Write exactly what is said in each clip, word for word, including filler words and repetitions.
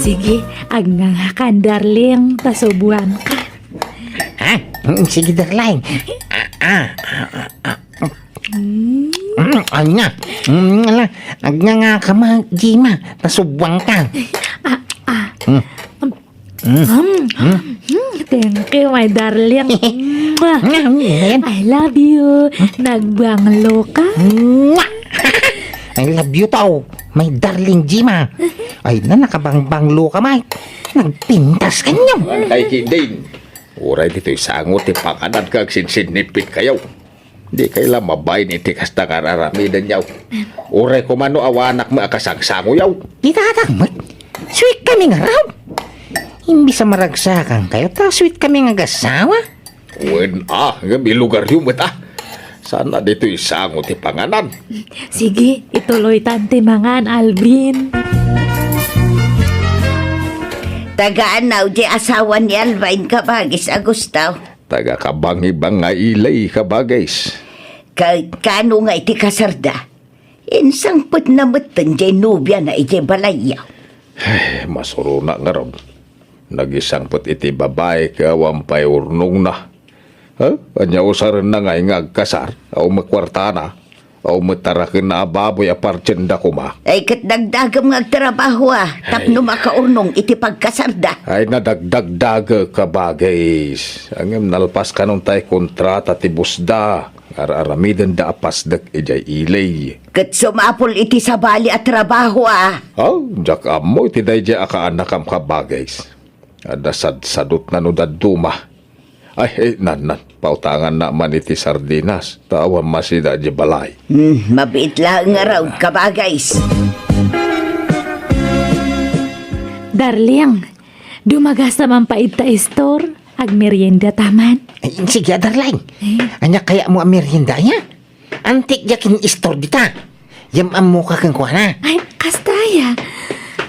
Sige, agngangakan, darling, ta subuanka. Ha? Mm, sige, darling. Ah, ah, ah, ah, ah. Mm. Mm, anya? Mm, ala, agngangakan, Jima, ta subuanka. Ah, ah. Mm. Mm. Mm. Mm. Thank you, my darling. Mwah. Mm, mm, ayan. I love you. Nagbanglo ka. Mwah! I love you too, my darling Jima. Ay na, nakabangbanglo ka, Mike. Nagpintas ka niyo. Ay, Kiding. Uray ditoy sango ti panganan ka, agsinsinnipit kayo. Di kay la mabain iti kasta nga ar-aramidenyo. Uray koma no awanak met a kasangsangoyo. Itatak met. Sweet kami nga raw. Imbis a maragsakan kayo, ta sweet kami nga agasawa. Wen a, ngem ilugaryo met a. Sana ditoy sango ti panganan. Sige, ituloy tan ti mangan, Alvin. Tagaan-aw ti asawa ni Alvin, kabagis a Gustaw. Taga-Kabangibang nga Ilay, kabagis. Ka-, kano nga iti kasarda? Insangpetna metten jay nobiana idiay balayyo. Ay, masurona ngarud. Nagisangpet iti babai ket awan pay urnongna. Ha? Ania usarenna ngay nga agkasar? Awan met kuartana. Awan met tarakenna a baboy a partienda koma. Ay, ket dagdagem nga agtrabaho a, tapno makaurnong iti pagkasarda. Ay, nadagdagdagek, kabagis. Ngem nalpas kanon tay kontrata ti busda. Ar-aramidenda a pasdek idiay Ilay. Ket sumapul iti sabali a trabaho a. Aw, diak ammo iti daydiay a kaanakam, kabagis. Adda sadsadutna no dadduma. Ay, eh, nan, nan. Pautanganna man iti sardinas. Ta awan masida idiay balay. Hmm, mabiit laeng ngarud, kabagis. Darling, dumagasta man pay ita istor. Agmerienda ta man. Ay, sige, darling. Eh? Ania kayatmo a merienda, aya? Antik diak kin-istor dita. Yam-ammoka kenkuana. Ay, kasta aya.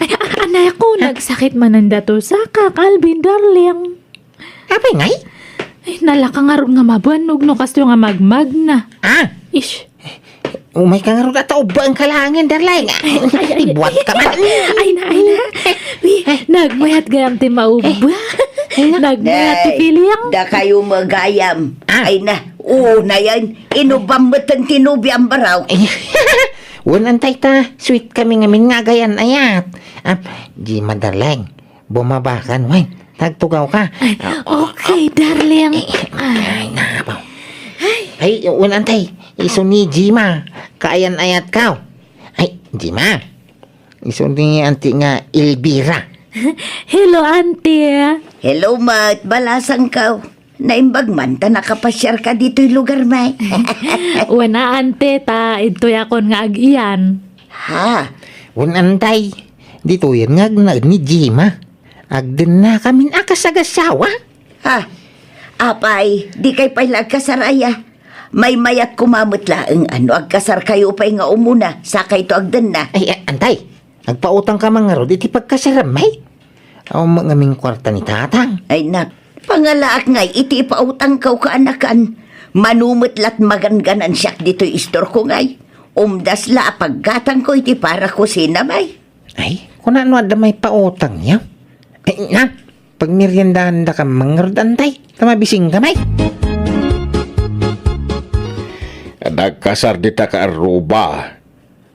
Ay, a-, anay ako, nagsakit manen datoy sakak, Alvin, darling. Apay ngay? Ay, nalaka ngarud nga mabannog no kastoy nga magmagna. Ah? Ish. Umayka ngarud a ta ubbaenka laengen, darling. Ay, ay, ay, ay. Ibuatka man. Ay na, ay na. Wi, nagmayat gayam ti maubba. Ay na. Nagmayat ti feeling. Dakayo met gayam. Ah. Ay na. Oo, nayan. Inubbam metten ti nobiam, baraw. Wen, antay ta, sweet kami ngamin nga agayan-ayat. Ah, Jima, darling, bumabakan, wen. Tagtugawka. Ay, ah, okay, darling. Eh, ah, ay, napaw. Ay. Ay, wen, antay, isu ni Jima, kaayan-ayatko. Ay, Jima. Isu ni anti nga Elvira. Hello, auntie. Hello, met. Balasangko. Naimbag man ta nakapasiarka ditoy lugarmi. Wen a, auntie, ta idtoyakon nga ag-iyan. Ha? Wen, antay, ditoyen nga agnaed ni Jima. Agdennakamin a kasagasawa. Ha? Apay, dikay pay la agkasar aya? Maymayat koma met laeng a no agkasarkayo pay nga umuna, sakayto agdenna. Ay, a-, antay, agpautangka man ngarud iti pagkasarammi? Awan met ngamin kuarta ni tatang. Ay, nak, pangalaak ngay iti ipautangko, kaanakan. Mano met lat magangganansiak ditoy istorko ngay. Umdas la a paggatangko iti para kusinami. Ay, kuna no adda maipautangyo? Ay, na, pagmeriendaandaka man ngarud, antay, ta mabisingka met. Nagkasar dita kaarruba.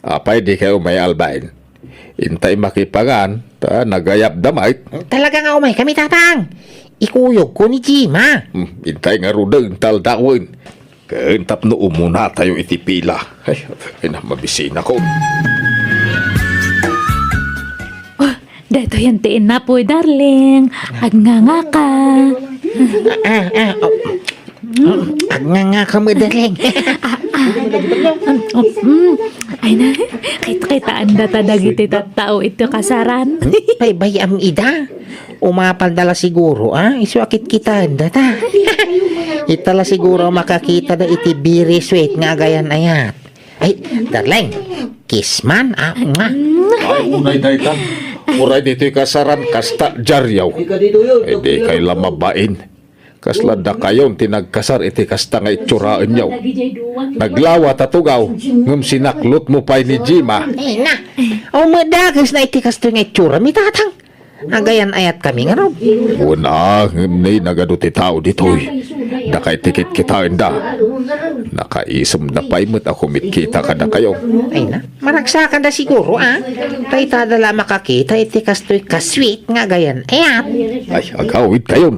Apay, dikay umay, Alvin? Intay makipangan, ta nagayabda met. Talaga nga umaykami, tatang. Ikuyogko ni Jima. Hmm, intay ngaruden ta aldawen. Ken tapno umunatayo iti pila. Ay, ay na, mabisinakon. Oh, daytoyen ti inapoy, darling. Agngangaka. Ah, ah, ah, oh. Agngangaka met, darling. Ah, ah. Mm, mm. Ay na, kit-, kitaendata dagiti tattao iti kasaran. Paybayam ida. Umapalda la siguro, ah? Isu a kitkitaendata. Ita la siguro a makakitada iti very sweet nga agayan-ayat. Ay, darling, kiss man, ah, nga. Ay, unay dayta. Uray ditoy kasaran, kasta diaryo. Ay, dikay la mabain. Kasla dakayon ti nagkasar iti kasta nga itsuranyo. Naglawa ta tugaw, ngem sinaklotmo pay ni Jima. Ay, na. Aw, madakes na iti kasta nga itsurami, tatang. Agayan-ayatkami ngarud. Wen a, ngem ni nagadu ti tao ditoy. Dakayo ti kitkitaenda. Nakaisem da pay met a kumitkita kadakayo. Ay na, maragsakanda siguro, a. Dayta da la makakita iti kastoy ka-sweet nga agayan-ayat. Ay, agawidkayon.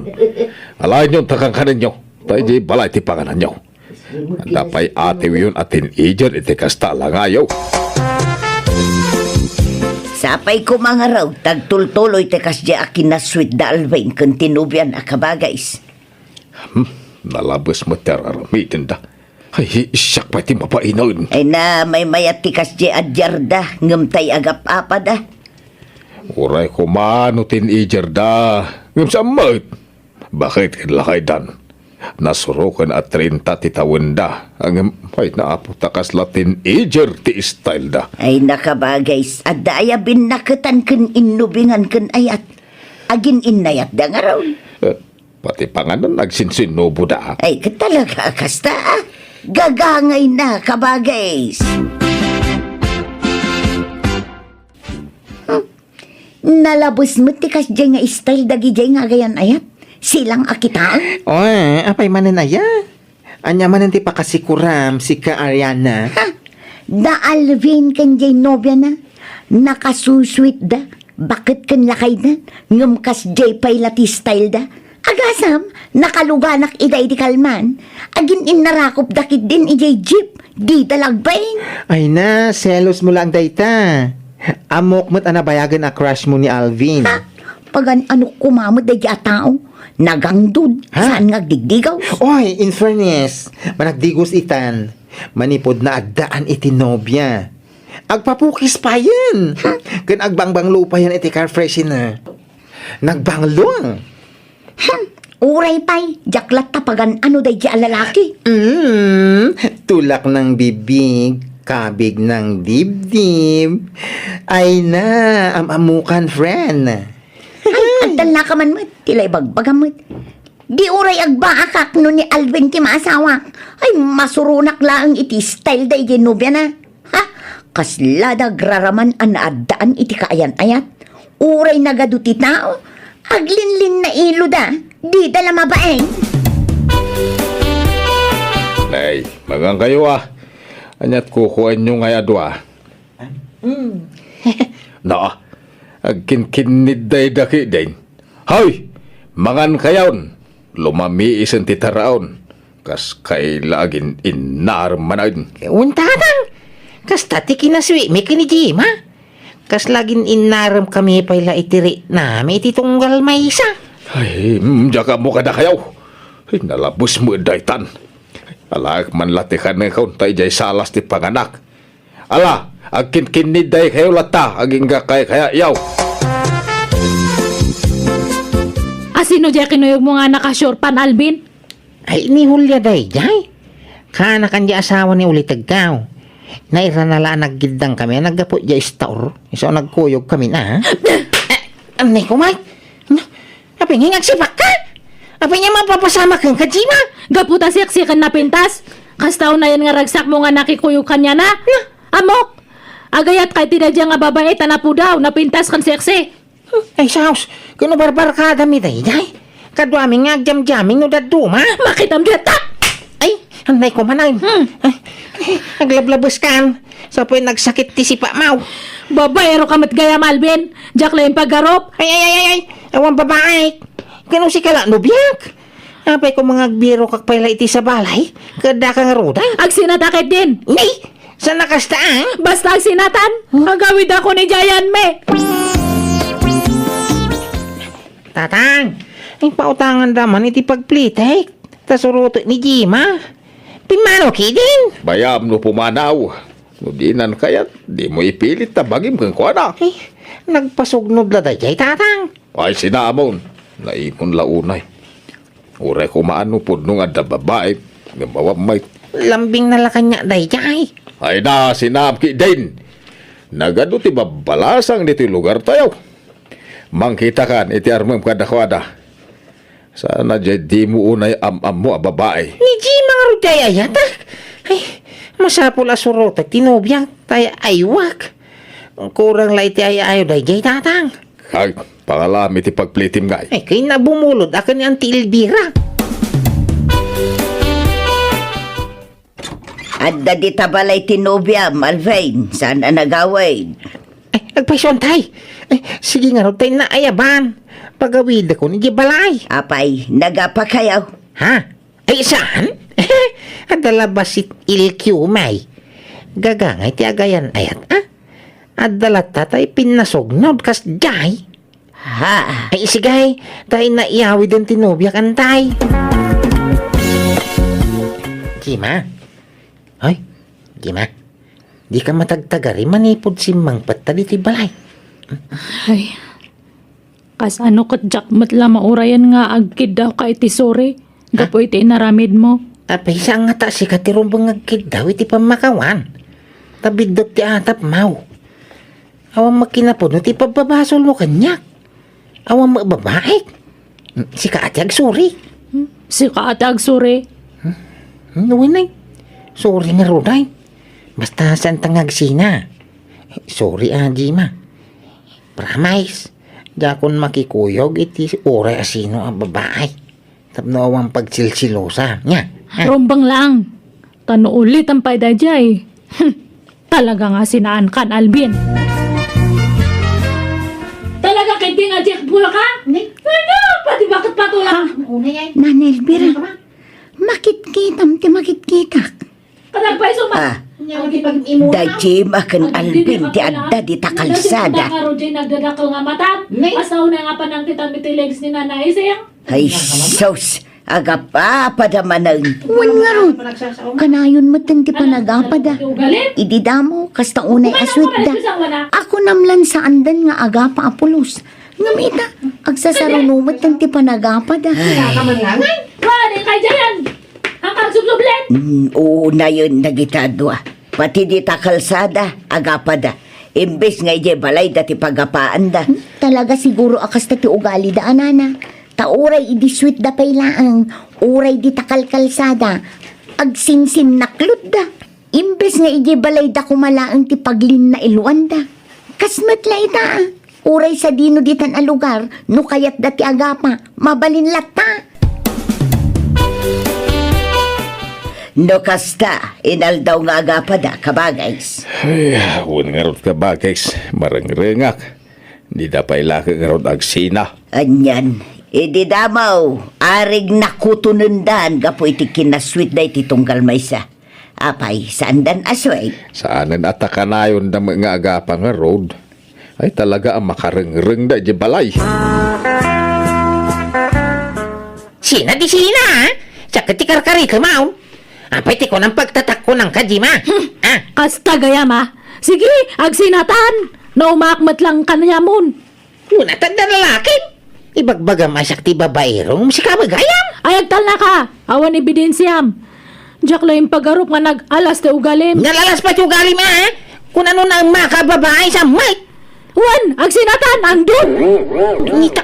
Alaenyon ta kankanenyo. Ta idiay balay ti pangananyo. Adda pay atiwyon a teenager iti kasta a langayo. Sapay koma ngarud, tagtultuloy ti kasdiay a kinasweet da Alvin ken ti nobiana, kabagays. Hmm, nalabes met ti ar-aramidenda. Ay, siak pay ti mabainen. Ay na, maymayat ti kasdiay a diarda, ngem tay agap-apada. Uray koma no teenager da, ngem saan met. Baket ket lakaydan. Nasuroken a treinta ti tawenda. Ngem, ay, naapo ta kasla teenager ti style da. Ay, nakabagay, adda aya binnaketan ken innubingan ken ayat. Agin-innayat da ngarud. Eh, pati panganan agsinsinnubo da. Ay, ket talaga, kasta, a. Gagangay na, kabagay. Hmm. Nalabes met ti kasdiay nga style dagidiay nga agayan-ayat. Silang a kitaen. Oy, apay manen aya? Ania manen ti pakasikuram, sika Ariana? Ha? Da Alvin ken diay nobiana, nakasusweet da, baket ken lakayda, ngem kasdiay pay la ti style da. Agasam, nakaluganak ida idi kalman. Agin-innarakop da ketdin idiay jeep, dida la agbain. Ay na, selosmo laeng dayta. Ammok met a nabayagen a crush mo ni Alvin. Ha? Pagan-anok koma met daydi a tao. Nagangdud, ha? Saan nga agdigdigaw? Oy, in fairness, managdigos itan. Manipud na addaan iti nobia. Agpapukis payen. Hmm. Ken agbangbanglo payen iti car freshener. Nagbanglo. Hmm. Uray pay, diak latta pagan-ano daydi a lalaki. Mm, tulak ng bibig, kabig ng dibdib. Ay na, am-amukan, friend. Ay, agtallaka man met, ti la ibagbagam met. Di uray agbaakak no ni Alvin ti maasawak. Ay, masuronak laeng iti style daydi nobiana. Ha? Kasla da agraraman a naaddaan iti kaayan-ayat. Uray nagadu ti tao, aglinlinnailo da, dida la mabain. Nay, magankayo a. Aniat kukuenyo ngay a dua? Mm. Na, agkinkinnid dayda ketdin. Hoy! Mangankayon! Lumamiisen ti taraon. Kas kaila agin-innarem manen. Wen, tatang! Kasta ti kinasweetmi ken ni Jima. Kasla agin-innaremkami pay la iti riknami iti tunggal maysa. Ay, mm, diak ammo kadakayo. Ay, nalabes met daytan. Alaek man la ti kanekon ta idiay salas ti panganak. Ala, agkinkinnid daykayo latta, agingga kaykayatyo. A sino diay kinuyogmo nga naka-short pant, Alvin? Ay, ni Julia daydiay. Kaanakan diay asawa ni Ulitegkaw. Nairana la a naggiddangkami a naggapu diay store. Isu a nagkuyogkami na, ha? Eh, anay ko, Mike. Apay nga agsipakka? Apay nga mapapasamak kenka, Jima? Gapu ta seksi ken napintas. Kasta unayen nga ragsakmo nga nakikuyog kaniana. Na? Ammok! Agayatka iti daydiay nga babai ta napudaw, napintas ken seksi. Hmm, ay, saos, ken no barbarkadami daydiay. Kaduami nga agjamming no dadduma. Makitam dita! Ay, anay ko manen. Hmm. Ay, aglablabeskan. Sa pay nagsakit ti sipakmo. Babaeroka met gayam, Alvin. Diak laeng pagarup. Ay, ay, ay, ay, ay. Awan babaek. Ken no sika la nobiak. Apay ko nga agbirokak pay la iti sabalay. Ket daka ngaruden. Agsinata ketdin. Ni? Saan a kasta, a? Basta agsinatan. Huh? Agawidakon idiay ayanmi. Tatang, ipautanganda man iti pagplitek. Ta surotek ni Jima. Pimmano ketdin? Bayam no pumanaw. No dinan kayat, dimo ipilit ta bagim kenkuana. Eh, nagpasugnod la daydiay, tatang. Ay, sinaamon. Naimon la unay. Uray koma no pudno nga adda babai, ngem awan met. Lambingna la kaniak daydiay. Ay na, sinaam ketdin. Nagadu ti babbalasang ditoy lugartayo. Mangkitakan iti armem kadakuada. Saan a diay dimo unay am-ammo a babai. Ni Jima ngarud diay ayat, a? Ay, masapul a surotek ti nobiak, ta ay-aywak. Kurang la iti ay-ayo daydiay, tatang. Ay, Pangalam iti pagplitim ngay. Ay, kayna bumulod a ken ni Auntie Elvira. Adda dita balay ti nobiam, Alvin. Saan a nagawid? Ay, agpayso, Antay. Ay, sige ngarud, tay naayaban. Pagawidakon iti balay. Apay, nagapakayo? Ha? Ay, saan? Adda la bassit ilkiw, may. Gagangay ti agayan-ayat, a? Adda latta tay pinnasugnod, kas jay. Ha? Ay, isigay, tay naiyawiden ti nobiak, Antay. Jima? Hoy, Jima? Dika matagtagari manipud simmangpetta ditoy balay. Ay, kasano ket diak met la maurayen nga agkiddawka iti suri gapu iti inaramidmo? Apay, saan ngata sika ti rumbeng nga agkiddaw iti pammakawan? Ta biddut ti atapmaw. Awan met kinapudno ti pabbabasolmo kaniak. Awan met babaik. Sika a ti agsuri. Hmm? Sika a ti agsuri. Hmm, wen ay. Suri ngarud ay. Basta saanta nga agsina. Suri a, Jima. Promise. Diakon makikuyog iti uray a sino a babae. Tapno awan pagsilsilosa. Nya. Ha? Rumbeng lang. Ta no ulitem pay daydiay. Hmm. Talaga nga sinaankan, Alvin. Talaga ket di nga diak bulaka? Ni? Ano? Pati bakit patula? Ha? Una yan. Nana Elvira, ano ka ba? Makitkitam ti makitkitak. Kadagpay suma. Ah. Kunya, di pag-imo na. Dayjay maken Alvin ti adda dita kalsada. Nagdadakkel nga mata. Ni? Asaw na nga panang ti tamitilegs ni Nana Ising. Ay, sus! Agapapada manen. Wen ngarud, kanayon metten ti panagapada. Idi damo, kasta unay a suitda. Ako namlan saandan nga agapa a pulos. Ngem ita, agsasaruno metten ti panagapada. Ay. Kuan, kay Jayan! Ang kagsubsublet! Mm, uunayen dagita a dua. Pati dita kalsada, agapada. Imbes nga idiay balayda ti pagapaanda. Hmm, talaga siguro a kasta ti ugalida, a nana. Ta uray idi suitda pay laeng, uray dita kalkalsada, agsinsinnakludda. Imbes nga idiay balayda koma laeng ti paglinnailwanda. Kas met la ita, a. Uray sadino ditan a lugar, no kayatda ti agapa, mabalin latta. No kasta, inaldaw nga agapada, kabagays. Ay, wen ngarud, kabagays, marengrengak. Dida pay la ngarud agsina. Anian, idi damo, arig nakutonendan gapu iti kinasuitda iti tunggal maysa. Apay, saandan a suit? Saanen a ta kanayonda met nga agapa ngarud. Ay, talaga a makarengrengda idiay balay. Sina ti sina, a? Siak ti karkarikem, a? Apay ti kunam pagtatakko nang kadima? Hmm. Ah. Kasta gayam, a? Sige, agsinatan. Naumaak met lang kanayamon. Kuna, ta adda lalakim. Ibagbagam a siak ti babaero, ngem sika met gayam. Ay, agtalnaka. Awan ebidensiam. Diak la impagarup nga nag-alas ti ugalim. Nalalas pay ti ugalim, a? Kun ano na ang makababae sa mic. Wen, agsinatan, andun. Ngita,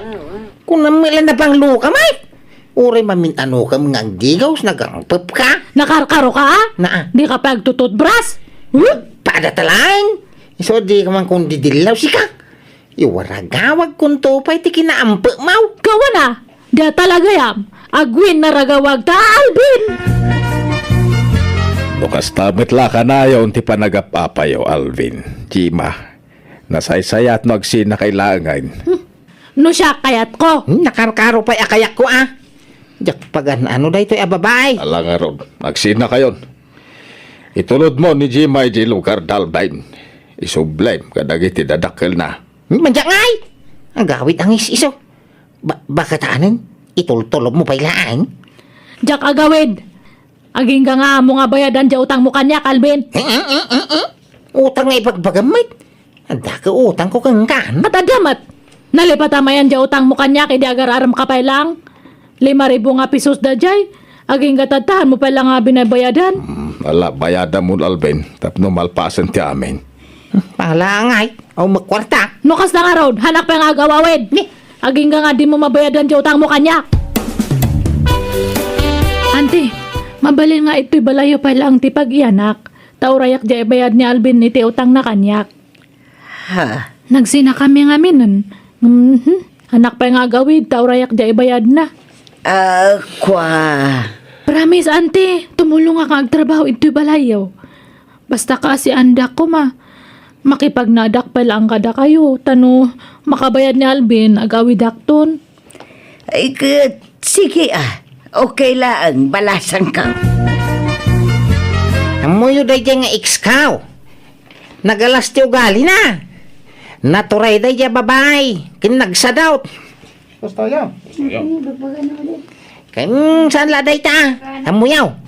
kun ano la nabanglo ka, mic. Uray mamin-ano ka nga agdigaw, nagangpep ka. Nakarkaro ka, a? Naa. Di ka pa agtututbras? Huh? Pada talaeng. Isu di ka man kun didillaw, sika. Iwaragawag kunto pay ti kinaampe maw. Kawana, da talagayam, agwin naragawag ta Alvin! No kasta met la kanayon ti panagap-apayo, Alvin, Jima, nasaysayat no agsinakay laengen. Hmm. No siak kayatko. Hmm, nakarkaro pay a kayatko, a. Diak pagan-ano daytoy a babae. Ala ngarud, agsinakayon. Itulodmo ni Jima idiay lugar da Alvin. Isublem kadagiti dadakkelna. Madiak ngay! Agawid a ngis-iso. Ba-, bakatanen, itultulobmo pay laeng? Diak agawid. Agingga nga ammo nga bayadan diay utangmo kaniak, Alvin. Eh, eh, eh, eh, eh? Utang nga ibagbagam met. Adda ka utangko kenka. Ket adda met. Nalipatamayan diay utangmo kaniak idi agar-arem ka pay lang. Lima ribu nga pesos daydiay. Agingga tattaanmo pay lang nga binabayadan. Hmm, ala, bayadamon, Alvin, tapno malpasen ti amin. Pala ngay, awan met kuarta. No kasta ngarud, hanak pay nga agawawid. Ni? Agingga nga dimo mabayadan diay utangmo kaniak. Anti, mabalin nga itoy balayyo pay laeng ti pag-iyanak. Ta urayak diay ibayad ni Alvin iti utangna kaniak. Ha? Nagsinakami ngaminen. Mhm. Annak pay nga agawid ta urayak diay ibayadna. Ah, kua. Promise, auntie, tumulongak nga agtrabaho idtoy balayyo. Basta kaasiandak koma, makipagnadak pay laeng kadakayo, ta no makabayad ni Alvin, agawidakton. Ay, ket, sige, ah. Okay laeng, balasangko. Ammoyo daydiay nga ex-ko. Nagalas ti ugalina. Naturay daydiay a babai, ken nagsadot. Basta yan. Ken saan la dayta? Ammoyo.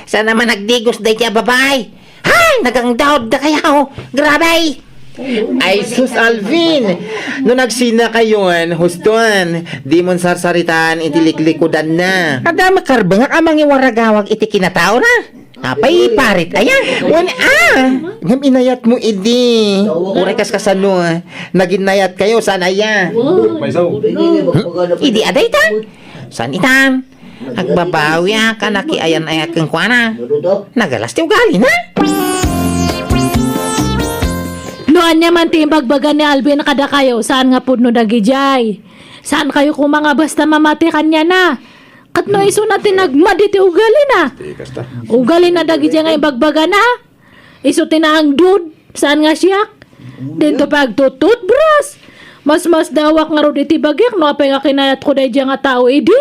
Saan a man nagdigos daydiay a babai? Hay, nagangdaod dakayo. Grabe! Ay, sus, Alvin! No nagsinakayon, huston, dimon sarsaritaan iti liklikudanna. Adda makarbengak a mangiwaragawag iti kinataona? Apay, parit, aya? Wen, ah! Ngem inayatmo idi. Uray kas kasano, ah. Naginnayatkayo, saan aya? Idi adayta? Saan itan? Agbabawiak a nakiayan-ayat kenkuana. Nagalas ti ugalina. No ania man ti imbagbaga ni Alvin kadakayo, saan nga pudno dagidiay. Saankayo koma nga basta mamati kaniana. Ket no isuna ti nagmadi ti ugalina. Ugalina dagidiay nga imbagbagana. Isu ti naangdud, saan nga siak? Dinto pay agtututbras. Masmasdawak ngarud iti bagiak no apay nga kinayatko daydiay nga tao idi.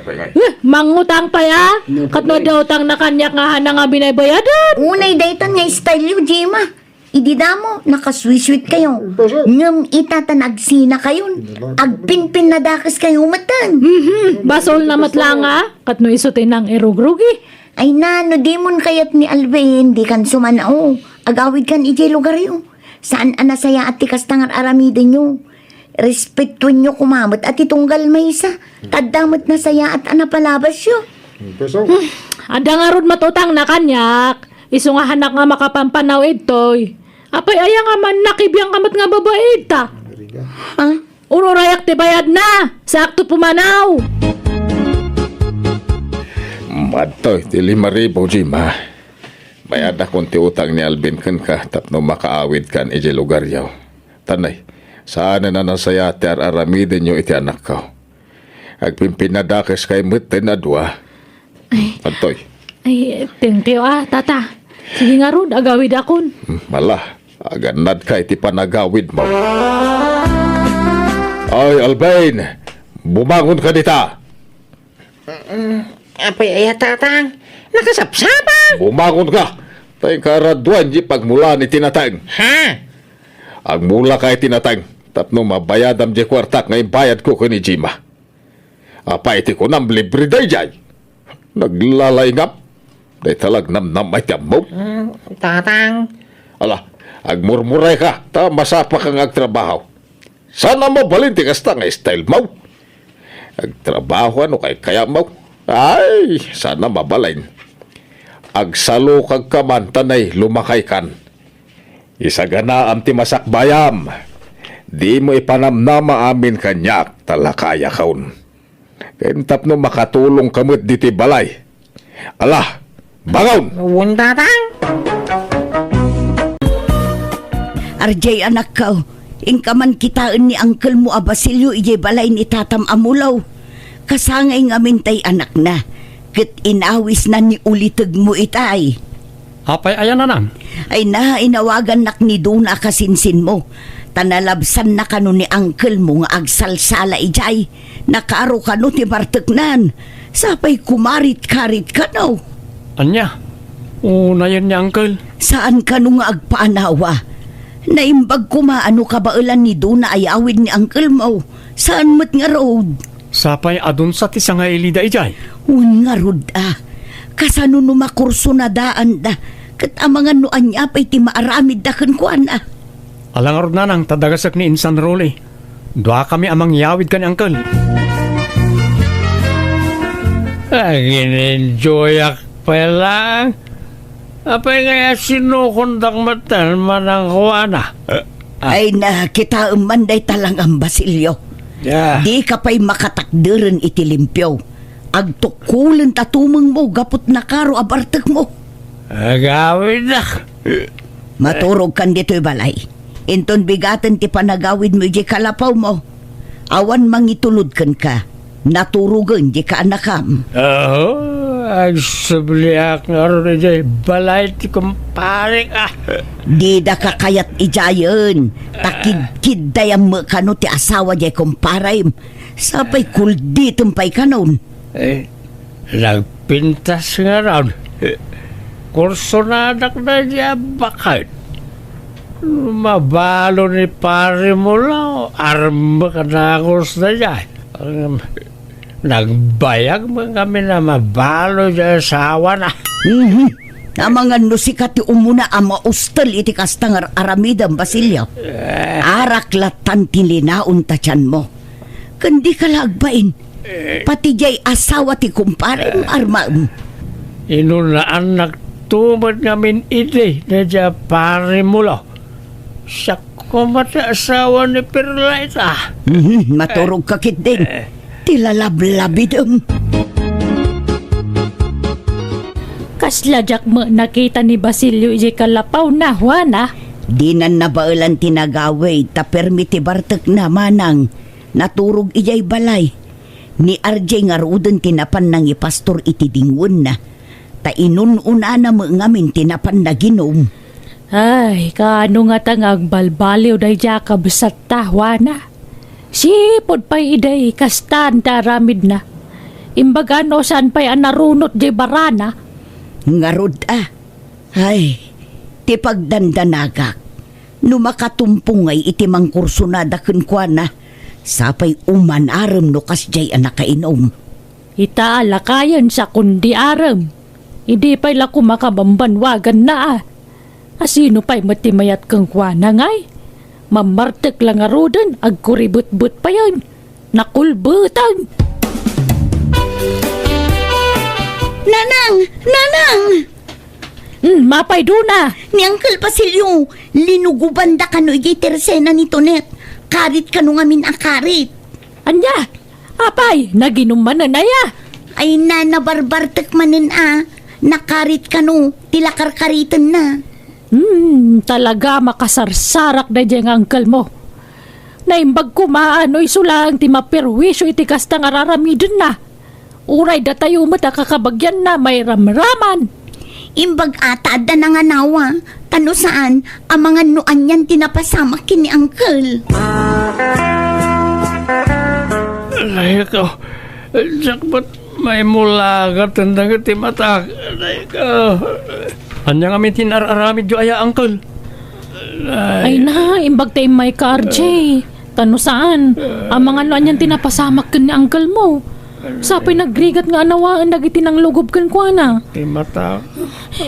Apay nga. Eh, mangutang pay a. Ket no adda utangna kaniak nga haanna nga binaybayadan. Unay daytan nga style yo, Gemma. Idi damo, nakasweet-sweetkayo. Ngem ita ta nagsinakayon, agpinpinnadakeskayo metten. Mhm, basolna met la nga, ket no isu ti nangirugrugi. Ay na, no dimon kayat ni Alvin, dikan sumanao. Agawidkan idiay lugaryo. Saan a nasayaat ti kasta nga ar-aramidenyo. Respetuenyo koma met a ti tunggal maysa. Ta adda met nasayaat a napalabasyo. Adda ngarud met utangna kaniak. Isu nga haannak nga makapampanaw idtoy. Apay aya nga man nakibiangka met nga babai ita? Ha? Ururayak ti bayadna. Sakto pumanaw. Madtoy ti lima ribu, Gemma. Bayadakon ti utang ni Alvin kenka tapno makaawidkan idiay lugaryo. Tanay, saanen a nasayaat ti ar-aramidenyo iti anakko. Agpinpinnadakeskayo metten a dua. Ay. Adtoy. Ay, thank you, ah, tata. Sige ngarud, agawidakon. Hmm, ala, agannadka iti panagawidmo. Ay, Alvin, bumangonka dita. Mm, apay aya, tatang? Nakasapsapa? Bumangonka. Ta inka araduan diay pagmulaan iti nateng. Ha? Agmulaka iti nateng tapno mabayadam diay kuartak nga imbayadko ken ni Gemma. Apay ti kunam, libre daydiay? Naglalaingam. Dayta la agnamnama iti ammom. Mm, tatang. Ala, agmurmurayka, ta masapaka nga agtrabaho. Saan a mabalin ti kasta nga style mo? Agtrabaho no kaykayatmo. Ay, saan a mabalin. Agsalukagka man, tanay, lumakaykan. Isaganaam ti masakbayam. Dimo ipanamnama amin kaniak, ta lakayakon. Ken tapno makatulongka met ditoy balay. Ala, bangon! Wen, tatang. Ardiay, anakko, inka man kitaen ni angkelmo a Basilio idiay balay ni tatam a mulo. Kasangay ngamin tay anakna, ket inawisna ni ulitegmo itay. Apay aya, nanang? Ay na, inawagannak ni Dona a kasinsinmo, ta nalabsanna kano ni angkelmo nga agsalsala idiay. Nakaro kano ti barteknan. Sapay kumarit-karit kano. Ania? Unayen ni angkel? Saan kano nga agpaanawa? Naimbag koma a no kabaelan ni Dona a yawid ni angkelmo. Saan met ngarud? Sapay adun sa ti sangailida idiay? Wen ngarud a. Kasano no makursonadaanda? Ket amangan no ania pay ti maaramidda kenkuana? Ala ngarud, nanang, ta dagasek ni Insan Rolly. Duakami a mangyawid ken ni angkel. Agin-enjoyak pay laeng. Apay nga sinukondak metten manang kuana? Eh, ah. Ay na, kitaem man dayta langan, Basilio. Ya. Dika pay makatakderen iti limpio. Agtukkolen ta tumengmo gapu ti nakaro a bartekmo. Agawidak. Maturogkan ditoy balay. Inton bigaten ti panagawidmo idiay kalapumo, Awan mangitulod kenka. Naturogen diay kaanakam. Aho, agsubliak ngarud idiay balay ti kumparek, ah. Didaka kayat idiayen, ta kidkiddayam met kano ti asawa diay kumparem. Sapay kulditem pay kanon. Eh, nagpintas ngarud. Kursonadak daydiay a baket. Mabalo ni Pari Mula, armek a dagus daydiay. Nagbayag met ngamin a mabalo diay asawana. Mhm. Amangan no sika ti umuna a maustel iti kasta nga ar-aramidem, Basilio. Eh. Arak lattan ti linaon ta tianmo. Ken dika la agbain. Eh. Pati diay asawa ti kumparem, armaem. Inunaannakto met ngamin idi daydiay a Pari Mula. Siak koma ti asawa ni Perlaita. Mhm, maturogka ketdin. Eh. Ti lalablabidem. Kasla diak met nakita ni Basilio idiay kallapawna, Juana. Dinan nabaelan ti nagawid, ta permi ti bartekna, manang. Naturog idiay balay. Ni R J ngaruden ti napan nangipastor iti dingwenna. Ta inun-unana met ngamin ti napan naginum. Ay, kaano ngata nga agbalbaliw daydiay a kabsatta, Juana? Sipud pay idi kastan ti aramidna. Imbaga no saan pay a narunot diay barana. Ngarud a. Ay, ti pagdandanagak. No makatumpong ngay iti mangkursonada kenkuana, sapay umanarem no kasdiay a nakainum. Ita a lakayen sakon di arem. Idi pay la koma kabambanwaganna a. Asino pay met ti mayat kenkuana ngay? Mammartek la ngaruden, agkuribetbet payen. Nakulbeten. Nanang! Nanang! Hmm, mapay, Dona. Ni Uncle Basilio, linugobanda kano idiay tersena ni Tonet. Karit kano ngamin a karit. Ania? Apay, naginum manen aya? Ay, na, nabarbartek manen a. Nakarit kano, ti la karkaritenna. Hmm, talaga makasarsarak daydiay nga uncle mo. Naimbag koma no isu laeng ti maperwisyo iti kasta nga ar-aramidenna. Uray datayo met a kakabagianna mairamraman. Imbag a ta adda nanganawa, ta no saan, amangan no anian ti napasamak ken ni uncle. Aray ko, diak met maimulagat dagiti matak. Aray ko. Ania ngamin ti nar-aramidyo aya, uncle? Ay na, imbag ta immayka, R J. Ta no saan, amangan no anian ti napasamak ken ni uncle mo. Sapay nagrigat nga anawaen dagiti nanglugob kenkuana. Ti mata.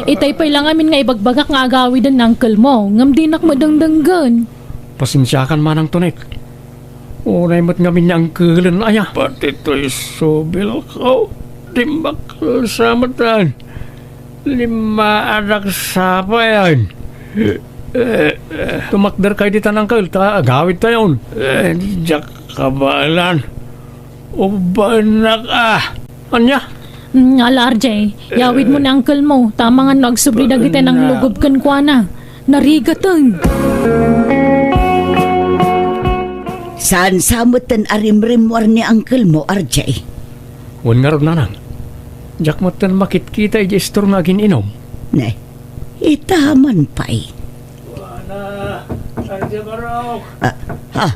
Itay pay la ngamin nga ibagbagak nga agawiden ni uncle mo, ngem dinak madengdenggen. Pasensiakan manang Tonek. Unay met ngamin ni uncle-en aya. Pati toy subil ko, dimmakkel sa metten. Limmaadak sapayan. Eh, eh. Tumakder kay ditan, uncle, ta agawid tayon. Eh, diak kabaelan. Ubbaennak a. Ania? Mm, ala, R J, yawid mo ni uncle mo. Ta amangan no agsubli dagiti nanglugob kenkuana. Narigaten. Saan sa metten a rimrimmuar ni uncle mo, R J? Wen ngarud, nanang. Diak metten makitkita idiay istor nga agin-inom. Ne, ita man pay. Juana, R J Barok. Ah, ah,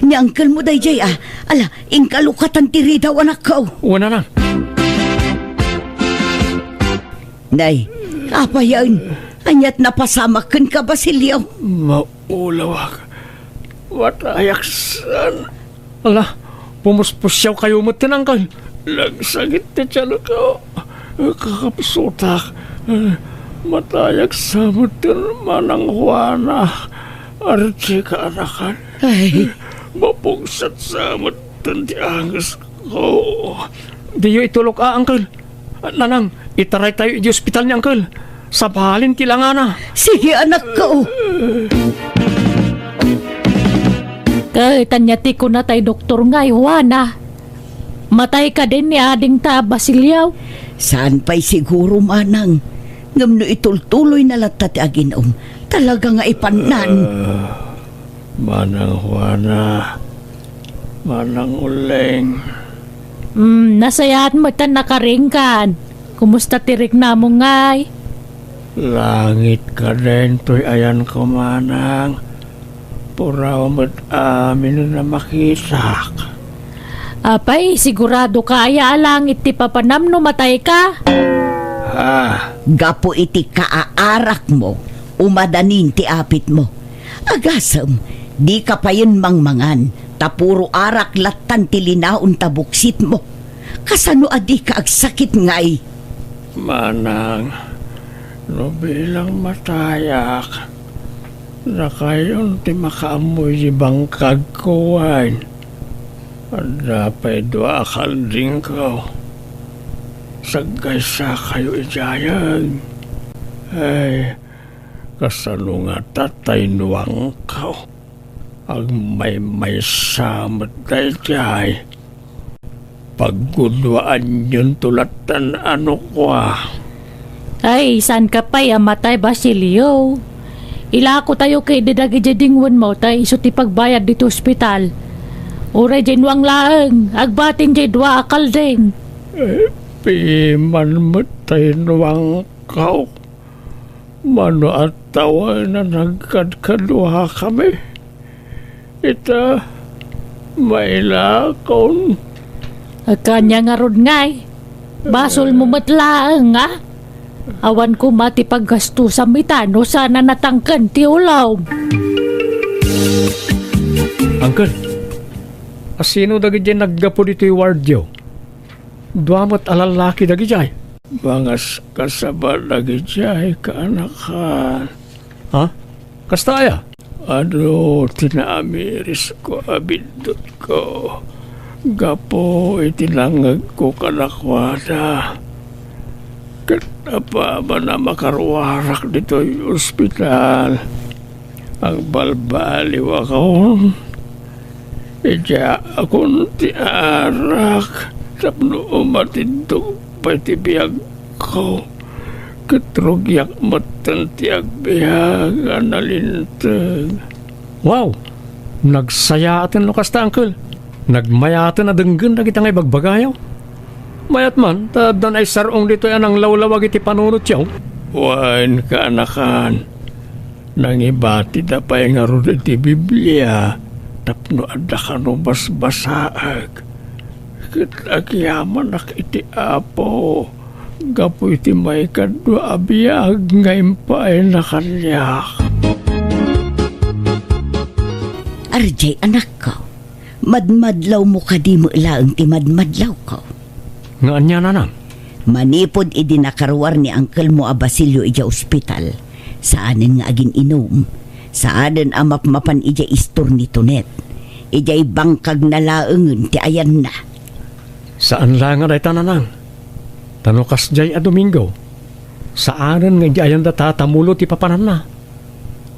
ni uncle mo daydiay, ah. Ala, inkalukatan ti ridaw, anakko. Wen, nanang. Nay, apayen, aniat napasamak kenka, Basilio? Maulawak. Matayak saan. Ala, pumuspusiaw kayo met ti nangkal. Nagsagit ti tiyanko. Kakapsutak. Matayak sa met ti manang Juana. Arti kaanakan. Ay. Mapugset sa met ti angesko. Diyo itulok a, uncle. Nanang, itaraytayo iti ospital ni uncle. Sabalin ti langana. Sige, anakko. Ket ania ti kuna tay doktor nga, Juana? Matay kadin ni adingta a Basilio? Saan pay siguro, manang. Ngem no itultuloyna latta ti agin-um, talaga nga ipannan. Ah, Manang Juana, Manang Uling. Mm, nasayaat met a nakaringgan. Kumusta ti riknamo ngay? Langit ka daytoy ayanko, manang. Puraw met amin a makitak. Apay, sigurado ka aya a langit ti papanam no matay ka? Ha? Gapu iti kaaarakmo, umadanin ti apitmo. Agasem, di ka payen mangmangan, ta puro arak lattan ti linaon ta buksitmo. Kasano a di ka agsakit ngay? Manang, no bilang matayak, dakayon ti makaammoy di bangkagko wen. Adda pay dua a kaldingko. Saggaysakayo idiayen. Ay, kasano ngata tay nuangko? Agmaymaysa met daydiay. Pagguduaanyonto lattan a nukua. Ay, saan ka pay a matay, Basilio? Ilakotayo ketdi dagidiay dingwenmo ta isu ti pagbayad ditoy ospital. Uray diay nuang laeng, agbatin diay dua a kalding. Eh, piman met tay nuangko. Mano a tawen a nagkadkaduakami? Ita, mailakon. Ania ngarud ngay? Basolmo met laeng, a? Awan koma ti paggastosam ita no saan a natangken ti ulom. Uncle, asino dagidiay naggapu ditoy wardyo? Dua met a lallaki dagidiay. Mangaskasaba dagidiay, kaanakan. Ha? Kasta aya? Adu ti naamirisko a biddutko gapu iti nangngegko kadakuada. Ket apaman a makaruarak ditoy ospital, agbalbaliwakon. Idiaakon ti arak tapno umatiddog pay ti biagko, ket rugiak metten ti agbiag a nalinteg. Wow! Nagsayaaten no kasta, Uncle. Nagmayaten a denggen dagita nga ibagbagayo. Mayat man, ta adda naisar-ong ditoy a nanglawlawag iti panunotyo. Wen, kaanakan, nangibatida pay ngarud iti Biblia tapno adda kano basbasaek. Ket agyamanak iti Apo gapu iti maikadua a biag nga impaayna kaniak. Ardiay, anakko, madmadlawmo kadi met laeng ti madmadlawko? Nga ania, nanang? Manipud idi nakaruar ni angkelmo a Basilio idiay ospital, saanen nga agin-inum. Saanen a mapmapan idiay istor ni Tonet. Idiay bangkagna laengen ti ayanna. Saan laeng a dayta, nanang. Ta no kasdiay a Domingo, saanen nga idiay ayanda tatamulo ti papananna.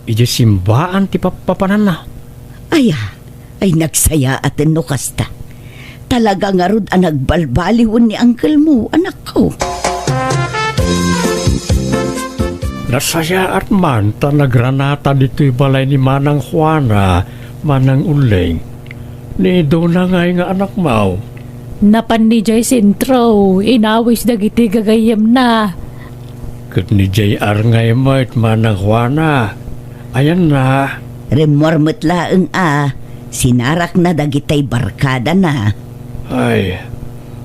Idiay simbaan ti pappapananna. Aya, ay nagsayaaten no kasta. Talaga ngarud a nagbalbaliwen ni angkelmo, anakko. Nasayaat man ta nagranata ditoy balay ni Manang Juana, Manang Uling. Ni Dona ngay nga anakmo? Napan idiay sentro, inawis dagiti gagayyemna. Ket ni J R ngay met, Manang Juana. Ayanna? Rimmuar met laeng a, sinarakna dagitay barkadana. Ay,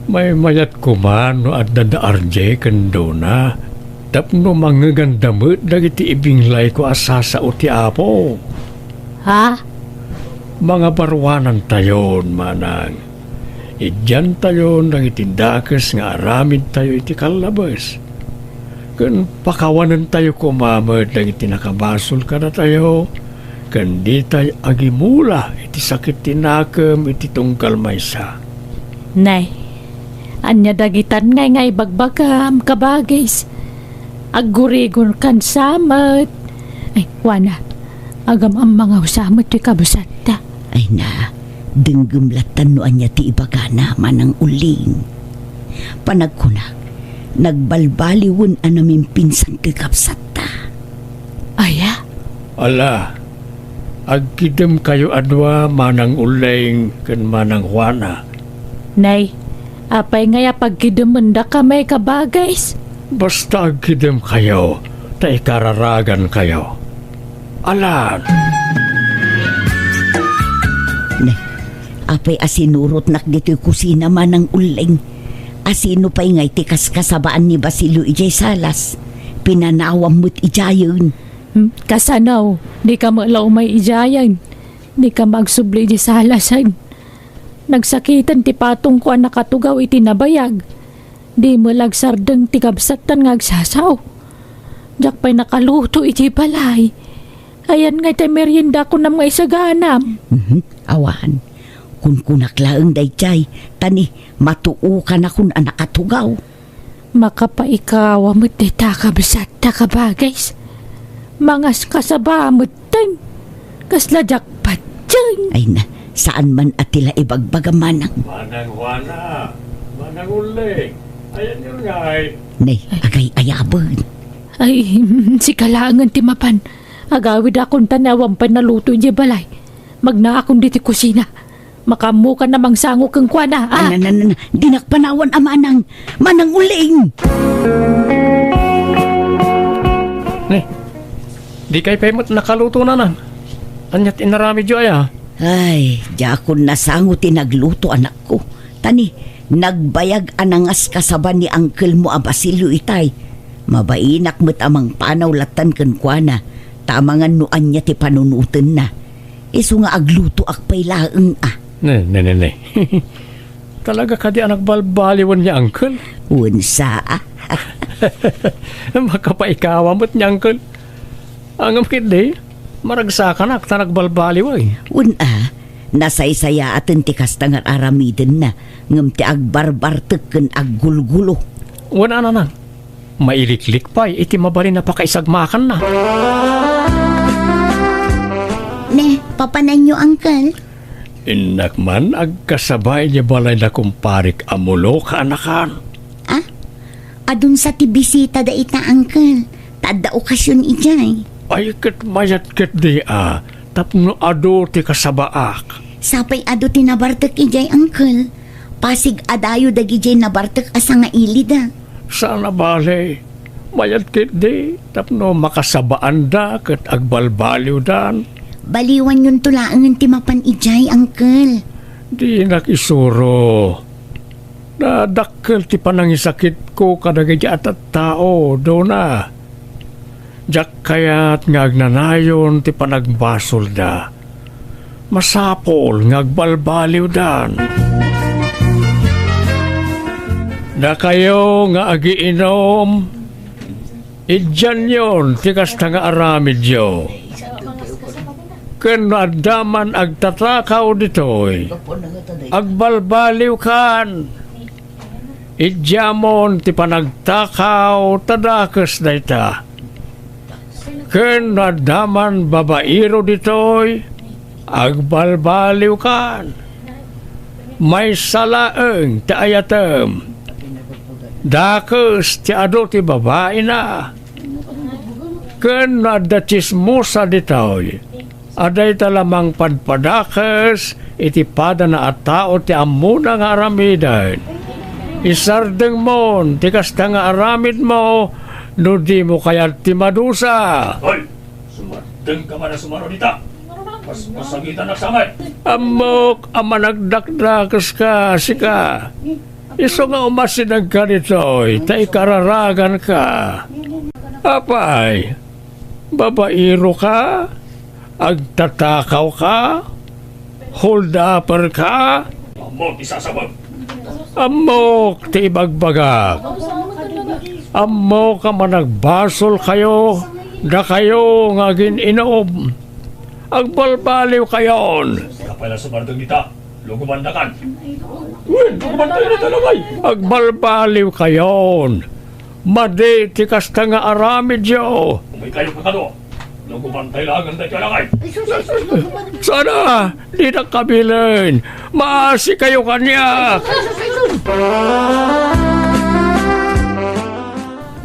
maymayat koma no adda da R J ken Dona, tapno mangngeganda met dagiti ibinglayko a sasao ti Apo. Ha? Mangabaruanantayon, manang. Idiantayon dagiti dakes nga aramidtayo iti kallabes. Ken pakawanentayo koma met dagiti nakabasol kadatayo, ken ditay agimula iti sakit ti nakem iti tunggal maysa. Nay, ania dagitan ngay nga ibagbagam, kabagis? Aggurigonkan sa met. Ay, kuana, agam-ammangawsa met ti kabsatta. Ay na, denggem lattan no ania ti ibagana, Manang Uling. Panagkunak, nagbalbaliwen a namimpinsan ti kabsatta. Aya? Ala, Agkidemkayo a dua, Manang Ulleng ken Manang Juana. Nay, apay ngay a pagkidemendakami, kabagis? Basta agkidemkayo, ta ikararagankayo. Alan! Ne, apay a sinurotnak ditoy kusina, Manang Ulleng? Asino pay ngay ti kaskasabaan ni Basilio idiay salas? Pinanawam met idiayen. Hmm, kasano? Dika met la umay idiayen. Dika magsubli idiay salasen. Nagsakiten ti patongko a nakatugaw iti nabayag. Di met la agsardeng ti kabsattan nga agsasao. Diak pay nakaluto idiay balay. Ayan ngay ti merienda kunam nga isaganam. Mhm, awan. Kunkunak laeng daydiay, ta ni, matuokanakon a nakatugaw. Makapaikawa met dayta a kabsatta, kabagis. Mangaskasaba metten. Kasla diak patien. Ay na, saan man a ti la ibagbaga, Manang. Manang Juana, Manang Ulleng, ayanyo ngay. Nay, agay-ayaben. Ay, sika laengen ti mapan. Agawidakon ta ni awan pay naluto idiay balay. Magnaakon ditoy kusina. Makaammokan a mangsango kenkuana, a? Ana, ana, ana. Dinak panawan a Manang, Manang Ulleng! Ne, dikay pay met nakaluto, Nanang. Ania ti inaramidyo aya? Ay, diakon nasango ti nagluto, anakko. Ta ni, nagbayag a nangaskasaba ni angkelmo a Basilio itay. Mabainak met a mangpanaw lattan kenkuana, ta amangan no ania ti panunotenna. Isu nga aglutoak pay laeng a. Ne, ne, ne, ne. Talaga kadi a nagbalbaliwen ni Uncle? Wen sa a. Makapaikawa met ni Uncle. Ngem ketdi, maragsakanak ta nagbalbaliwen. Wen a, nasaysayaaten ti kasta nga aramidenna, ngem ti agbarbartek ken aggulgulo. Wen a, Nanang. Mailiklik pay iti mabalin a pakaisagmakanna. Ne, papananyo, Uncle? Innak man agkasaba idiay balay da kumparik a Mulo, kaanakan. Ah? Adun sa ti bisita dayta, Uncle. Ta adda okasion idiay. Ay, ket mayat ketdi a, tapno adu ti kasabaak. Sapay adu ti nabartek idiay, Uncle. Pasig a dayo dagidiay nabartek a sangailida. Saan a bale, mayat ketdi tapno makasabaanda ket agbalbaliwdan. Baliwanyonto laengen ti mapan idiay, Uncle. Dinak isuro. Nadakkel ti panangisakitko kadagiti a tattao, Dona. Diak kayat nga agnanayon ti panagbasolda. Masapul nga agbalbaliwdan. Dakayo nga agiinom, idianyon ti kasta nga aramidyo. Ken no adda man agtatakaw ditoy, agbalbaliwkan. Idiamon ti panagtakaw ta dakes dayta. Ken no adda man babairo ditoy, agbalbaliwkan. Maysa laeng ti ayatem. Dakes ti adu ti babaina. Ken no adda tsismosa ditoy, a dayta la mangpadpadakes iti padana a tao ti ammona nga aramiden. Isardengmon ti kasta nga aramidmo no dimo kayat ti madusa. Hoy! Sumardengka man a sumaro dita! Pas-, pasagitan a samay! Ammok a managdakdakeska, sika. Isu nga umasidegka ditoy, ta ikararaganka. Apay, babairo ka? Agtatakaw ka? Hold-upper ka? Ammok ti sasabak. Ammok ti ibagbagak. Ammok a managbasol kayo, dakayo nga agin-inom. Agbalbaliw kayon. Kapay la sumardeng dita. Lugubandakan. Wen, lugubantayo dita, Lakay. Agbalbaliw kayon. Madi ti kasta nga aramidyo. Umay kayo kakado. Lugubantayo laeng daytoy, Lakay. Sana, dinak kabilen. Maasi kayo kaniak.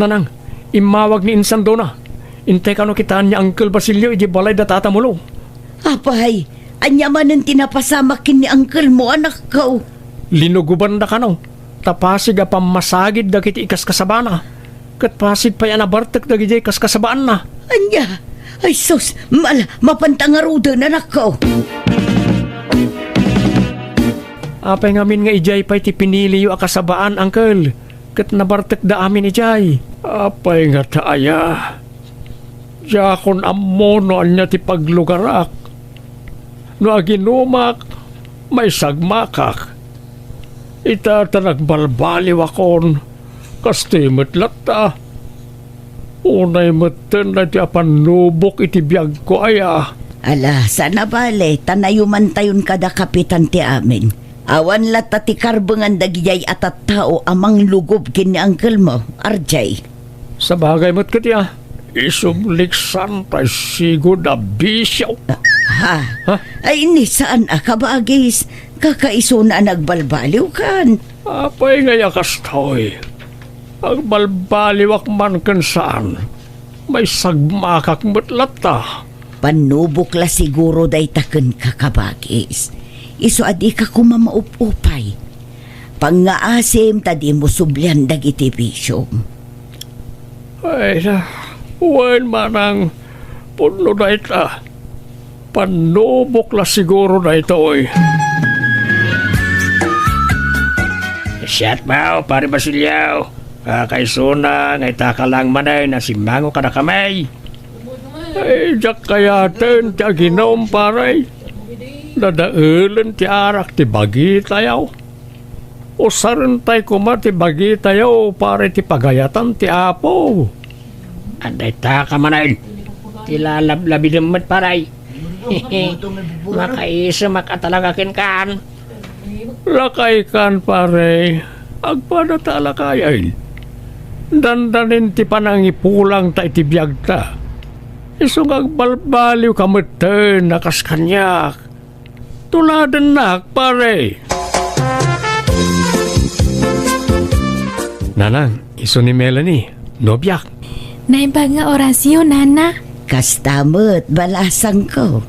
Nanang, immawag ni Insan Dona. Intay kano kitaan ni Uncle Basilio iti balay da Tata Mulo. Apay, ania manen ti napasamak ken ni uncle mo, anakko? Linugobanna kano, ta pasig a pammasagid dagiti ikaskasabana, ket pasig pay a nabartek dagidiay kaskasabaanna. Ania? Ay sus, mala, mapanta ngaruden, anakko. Apay ngamin nga idiay pay ti piniliyo a kasabaan, uncle, ket nabartekda amin idiay? Apay ngata aya? Diakon ammo no ania ti paglugarak. No aginumak, maisagmakak. Ita ta nagbalbaliwakon, kastoy met latta. Unay metten daytoy a pannubok iti biagko aya. Ala, saan a bale, ta nayumantayon kada kapitan ti amin. Awan latta ti karbengan dagidiay a tattao a manglugob ken ni uncle mo, R J. Sabagay met ketdi a, isubliksan tay sigud a bisio. Ha? Ha? Ay, ni saan a kabagis, kakaisuna a nagbalbaliwkan. Apay ngay a kastoy? Agbalbaliwak man ken saan, maisagmakak met latta. Pannubok la siguro dayta kenka, kabagis. Isu a dika koma maup-upay. Pangngaasim ta dimo sublian dagiti bisiom. Ay, na, wen manang pudno dayta. Pannubok la siguro daytoy. Siak, Pare Basilio. Kakaisuna nga itaka lang manen a simmango kadakami. Ay, diak kayaten ti aginum, pare. Dadaelen ti arak ti bagitayo. Usarentay koma ti bagitayo, pare, ti pagayatan ti Apo. Adda itaka manen ti lalablabidem met, pare. Makaisemak a talaga kenkan. Lakaykan, pare. Agpada ta a lakayen. Dandanin ti panangipulangta iti biagta. Isu nga agbalbaliwka metten a kas kaniak. Tuladennak, pare. Nanang, isu ni Melanie, nobiak. Naimbag nga orasyo, nana. Kasta met, balasangko.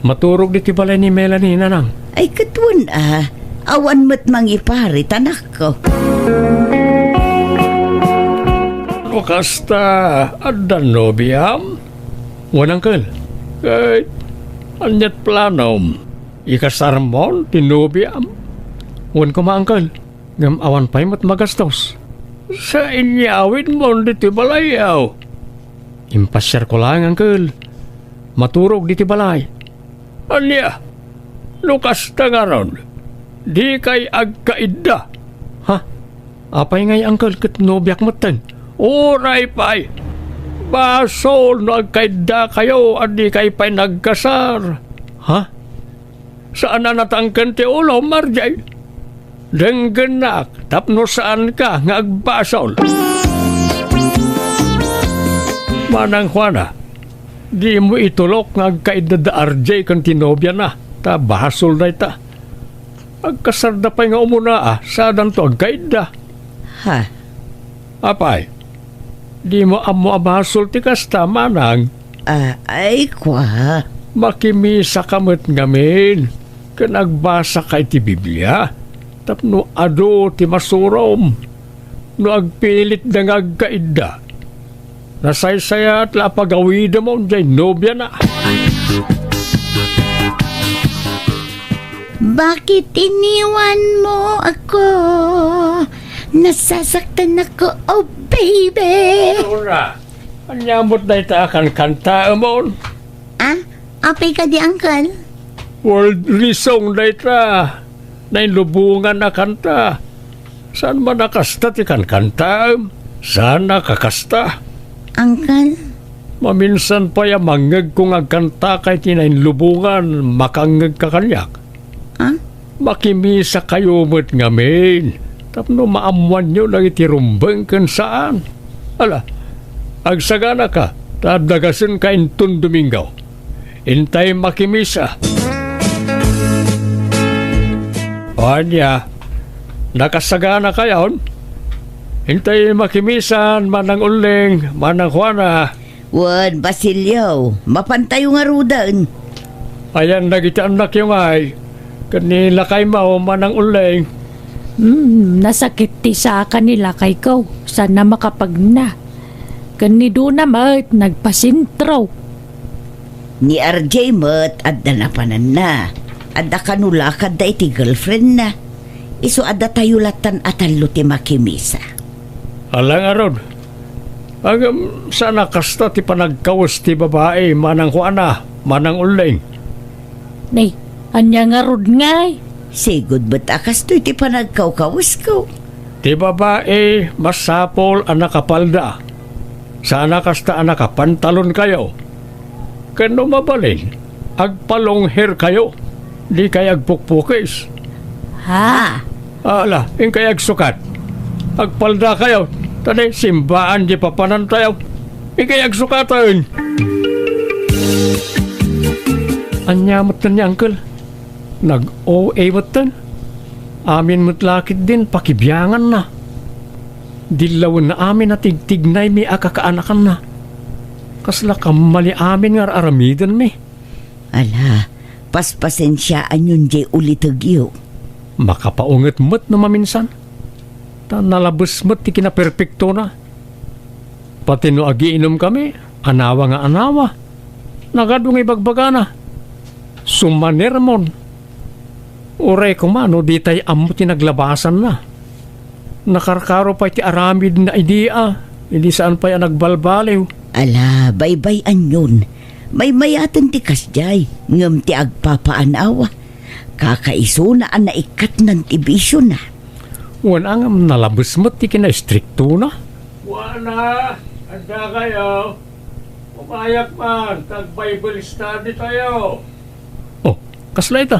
Maturog ditoy balay ni Melanie, nanang. Ay, ket wen a, awan met mangiparit, anakko. No kasta, adda nobiam? Wen, uncle. Ket, ania't planom? Ikasarmon ti nobiam? Wen koma, uncle. Ngem awan pay met magastos. Sa inyawidmon ditoy balay, aw? Impasiarko laeng, uncle. Maturog ditoy balay. Ania? No kasta ngarud, dikay agkaidda. Ha? Apay ngay, uncle, ket nobiak metten? Uray pay. Basol no agkaiddakayo a dikay pay nagkasar. Ha? Saan a natangken ti ulom, Marjay? Denggennak tapno saanka nga agbasol. Manang Juana, dimo itulok nga agkaidda da R J ken ti nobiana, ta basol dayta. Agkasarda pay nga umuna a, sadanto agkaidda. Ha? Apay, dimo ammo a basol ti kasta, manang? Ah, ay, kua. Makimisaka met ngamin, ken agbasaka iti Biblia, tapno adu ti masurom. No agpilitda nga agkaidda, nasaysayaat la a pagawidemon jay nobiana. Bakit iniwan mo ako? Nasasaktan ako, oh baby. Flora, ania met dayta a kankantaemon? Ah, apay kadi, uncle? World reason dayta. Nainlubongan a kanta. Saan man a kasta ti kankantaem? Saan a kakasta? Uncle? Maminsan pay a mangngegko nga agkantaka iti nainlubongan, makangngegka kaniak. Ah? Makimisakayo met ngamin tapno maammoanyo dagiti rumbeng ken saan. Ala, agsaganaka ta adda gasenka inton Domingo. Intay makimisa. O ania, nakasaganakayon? Intay makimisan, Manang Uling, Manang Juana. Wen, Basilio, mapantayo ngaruden. Ayan dagiti annakyo ngay, ken ni lakaymo, Manang Ulleng. Hmm, nasakit ti saka ni lakayko, saan a makapagna. Ken ni Dona met, nagpasentro. Ni R J met, adda napananna. Adda kano lakadda iti girlfriendna. Isu a datayo lattan a tallo ti makimisa. Ala ngarud, ngem saan a kasta ti panagkawes ti babai, Manang Juana, Manang Ulleng. Nay, ania ngarud ngay? Sigud met a kastoy ti panagkawkawesko. Ti babai, masapul a nakapalda. Saan a kasta a nakapantalonkayo. Ken no mabalin, agpalongherkayo. Dikay agpukpukis. Ha? Ala, inkay agsukat. Agpaldakayo, ta di simbaan di papanantayo. Inkay agsukaten. Ania metten ni Uncle? Nag-O A metten? Amin met la ketdin pakibianganna. Dillawenna amin a tigtignaymi a kakaanakanna. Kasla kammali amin nga ar-aramidenmi. Ala, paspasensiaanyon jay ulitegyo. Makapaunget met no maminsan. Ta nalabes met ti kinaperpektona. Pati no agiinomkami, anawa nga anawa. Nagadu nga ibagbagana. Sumanermon. Uray koma no ditay ammo ti naglabasanna. Nakarkaro pay ti aramidna idi a, idi saan pay a nagbalbaliw. Ala, baybay-anyon. Maymayaten ti kasdiay, ngem ti agpapaanawa. Kakaisuna a naikkatnan ti bisiona. Wen a ngem nalabes met ti kinaistriktona. Wana, adda kayo. Umayak man, tag-Bible study tayo. Oh, kasla ita?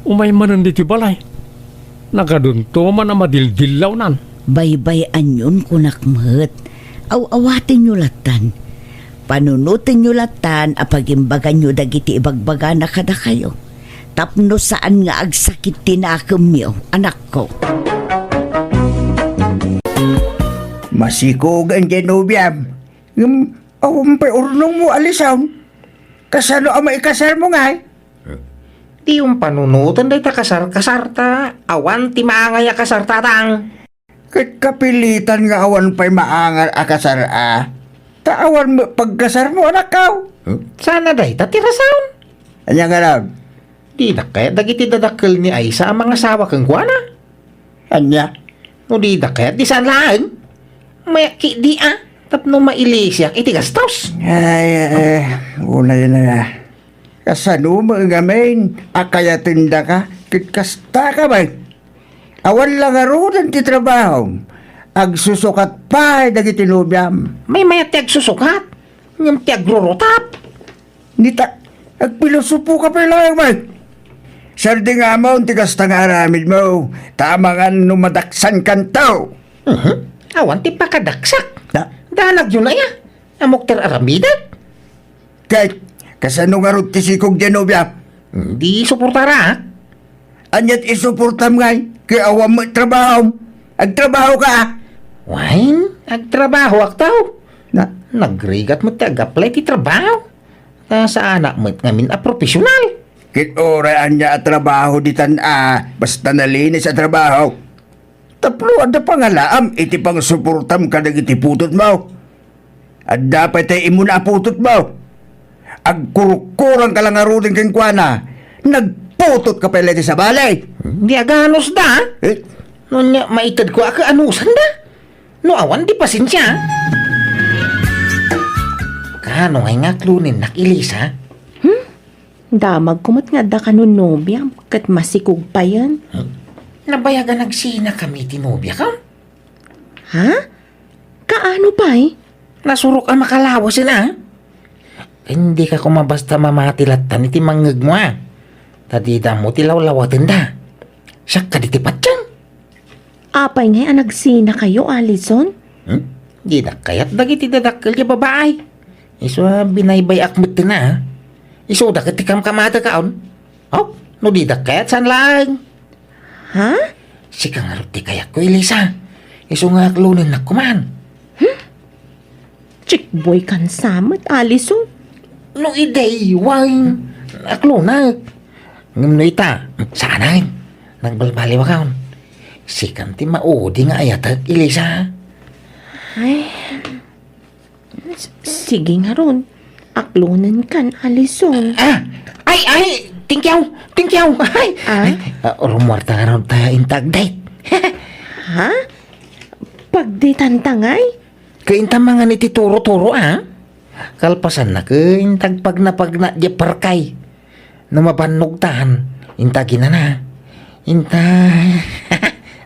Umay manen ditoy balay. Nagadunto man a madildillawnan. Baybay-anyon kunak met. Aw-awatenyo lattan. Panunotenyo lattan a pagimbaganyo dagiti ibagbagana kadakayo. Tapno saan nga agsakit ti nakemyo, anakko. Masikogen diay nobiam. Ngem awan pay urnongmo, Alison. Kasano a maikasarmo ngay? Diyom panunoten dayta kasar-kasarta. Awan ti maangay a kasar, tatang. Ket kapilitan nga awan pay maangar a kasar a. Ta awan met pagkasarmo, anakko. Huh? Saan a dayta ti rason? Ania ngarud? Didak kayat dagiti dadakkel ni Aisa a mangasawa kenkuana. Ania? No didak kayat, di saan laeng. Mayakkit di a, tapno mailisiak iti gastos. Ay, ay, ay, unay na ya. Kasano met ngamin a kayatendaka ket kastaka met? Awan la ngaruden ti trabahom. Agsusukat pay dagiti nobiam. Maymayat ti agsusukat, ngem ti agrurutap. Nita, agpilosopoka pay laeng met. Sardingamon ti kasta nga aramidmo, ta amangan no madaksankanto. Mhm. Awan ti pakadaksak. Na? Danagyo na ya. Ammok ti ar-aramidek. Ket, kasano ngarud ti sikog diay nobia? Di suportara. Aniat isuportam ngay? Ket awan met trabahom. Agtrabahoka? Wen, agtrabahoak, taw. Na? Nagrigat met ti ag-apply ti trabaho. Ta saanak met ngamin a profesional. Ket uray ania a trabaho ditan a basta nalinis a trabaho. Tapno adda pangalaam iti pangsuportam kadagiti putotmo. Adda pay tay immuna a putotmo. Agkurukkurangka la ngaruden kenkuana. Nagputotka pay la iti sabali. Di aganusda. Eh? No ania, maitedko a kaanusanna. No awan, di pasensia. Kaano ngay nga aklonennak, Elisa? Hmm? Damagko met nga adda kano nobiam ket masikog payen. Hmm? Nabayag a nagsinakami ti nobiakam? Ha? Kaano pay? Nasurok a makalawasen a. Dika koma basta mamati lattan iti mangngegmo a. Ta dida ammo ti lawlawatenda. Siak kadi ti patien. Apay ngay a nagsinakayo, Alison? Hmm? Didak kayat dagiti dadakkel ti babai. Isu a binaybay-ak metten a. Isuda ket ti kamkamatekon. Aw, no didak kayat, saan laeng. Ha? Sika ngarud ti kayatko, Elisa. Isu nga aklonennak koman. Hmm? Chickboy kan sa met, Alison. No idi, wen. Aklonak. Ngem no ita, saanen. Nagbalbaliwakon. Sikan ti maudi nga ayatek, Elisa. Ay, s-, sige ngarud. Aklonenkan, Alison. Ah! Ay, ay! Thank you! Thank you! Ay! Ah? Ay, ah, rumuarta ngarud ta inta ag-date. Ha? Pag-dateanta ngay? Ket inta mangan iti turo-turo, ah. Kalpasanna ket inta agpagnapagna diay parkay. No mabannogtan, inta aginana. Inta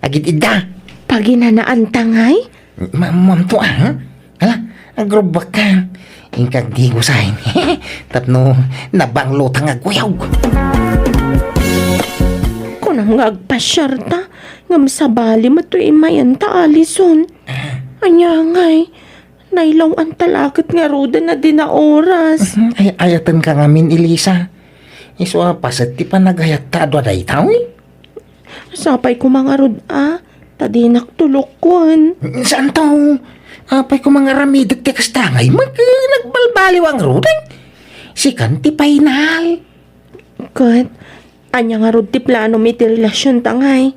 agid-idda. Paginanaanta ngay? Ma-, mamto, ah. Hala, agrubak ka. Inka agdigosayen. Tapno nabanglo ta nga agkuyog. Kunam nga agpasiarta, ngem sabali met toy immayenta, Alison. Ah. Ania ngay, nailaw-anta la ket ngaruden a dina oras. Mhm, ay, ayatenka ngamin, Elisa. Isu a paset ti panagayatta adu a dayta, uy. Sapay koma ngarud a, ta dinak tulukken. Saanto? Apay koma nga aramidek ti kasta ngay, mak-, nagbalbaliw a ngaruden. Sikan ti final. Ket, ania ngarud ti planom iti relasionta ngay?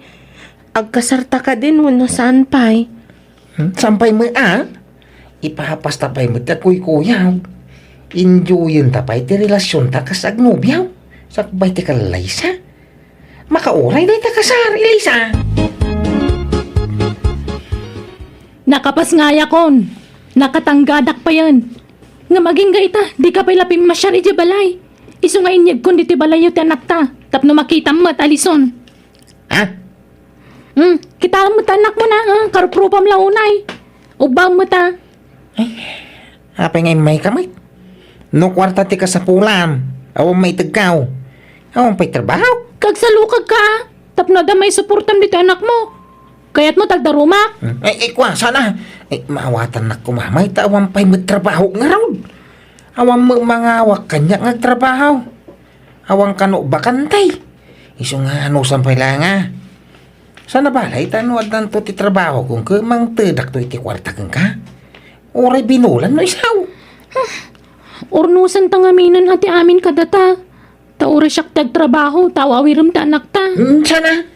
Agkasarta kadin wenno saan pay? Hmm, saan pay met a? Ipapasta pay met ti agkuykuyaw. Enjoyenta pay ti relasionta kas agnobiaw. Sakbay ti kallaysa. Makauray dayta kasar, Elisa. Nakapasngayakon. Nakatanggadak payen. Ngem agingga ita, dika pay la pimmasiar idiay balay. Isu nga inyegkon ditoy balayyo ti anakta, tapno makitam met, Alison. Ha? Hmm, kitaem met ti anakmo na, ah, karuprupam la unay. Ubbaem met a. Ay, apay nga immayka met? No kuarta ti kasapulam, awan maitegkaw. Awan pay trabaho. Kagsalukagka, tapno adda maisuportam ditoy anakmo. Kayatmo ta agdarumak? Hmm, ay, ay, kua, sana. Ay, maawatannak koma met ta awan pay met trabaho ngarud. Awan met mangawak kaniak nga agtrabaho. Awan kano bakante. Isu nga anusan pay la nga. Sana balay ta no addanto ti trabaho kenka, mangtedakto iti kuarta kenka. Uray binulan no isaw. Urnosanta ngaminen a ti amin kadata. Ta uray siak ti agtrabaho, ta aw-awirem ti anakta. Hmm, sana.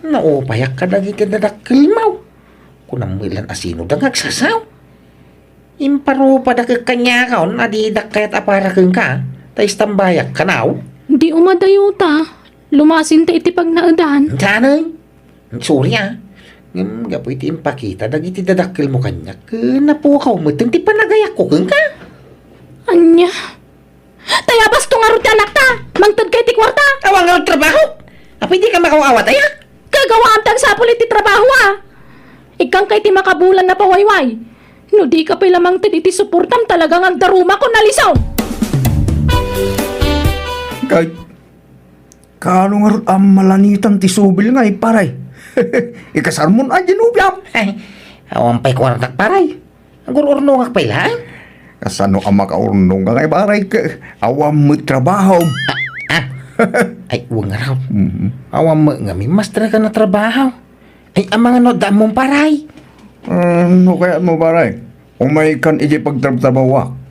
Naupayak kadagiti dadakkelmo. Kunam met lan a sinoda nga agsasaw. Imparupadak kaniakon a didak kayat a para kenka, ta istambayak kanaw. Di umadayota, lumasinta iti pagnaedan. Saanen? Sorry, ah. Ngem gapu iti impakita dagiti dadakkelmo kaniak, ket napukaw met ti panagayakko kenka. Ania? Tayabas to ngarud ti anakta! Mangtedka iti kuarta! Awan ngarud trabaho! Apay dika makaw-awat aya? Gagawaam ti agsapul iti trabaho, a! Ikkangka iti makabulan a pawayway. No dika pay la mangted iti suportam, talaga nga agdarumakon, Alison! Kay, kaano ngarud a malanitan ti subil ngay, paray? Ikasarmon a di nobiam? Ay, awan pay kuartak, paray. Agur-urnongak pay laeng. Kasano a makaurnong ngay, paray, ket awan met trabaho? Ah, ah. Ay, wen ngarud. Mhm. Awan met ngamin maestra ken a trabaho. Ay, amangan no adda ammom, paray. Ah, no kayatmo, paray? Umaykan idiay pagtrabtrabahoak.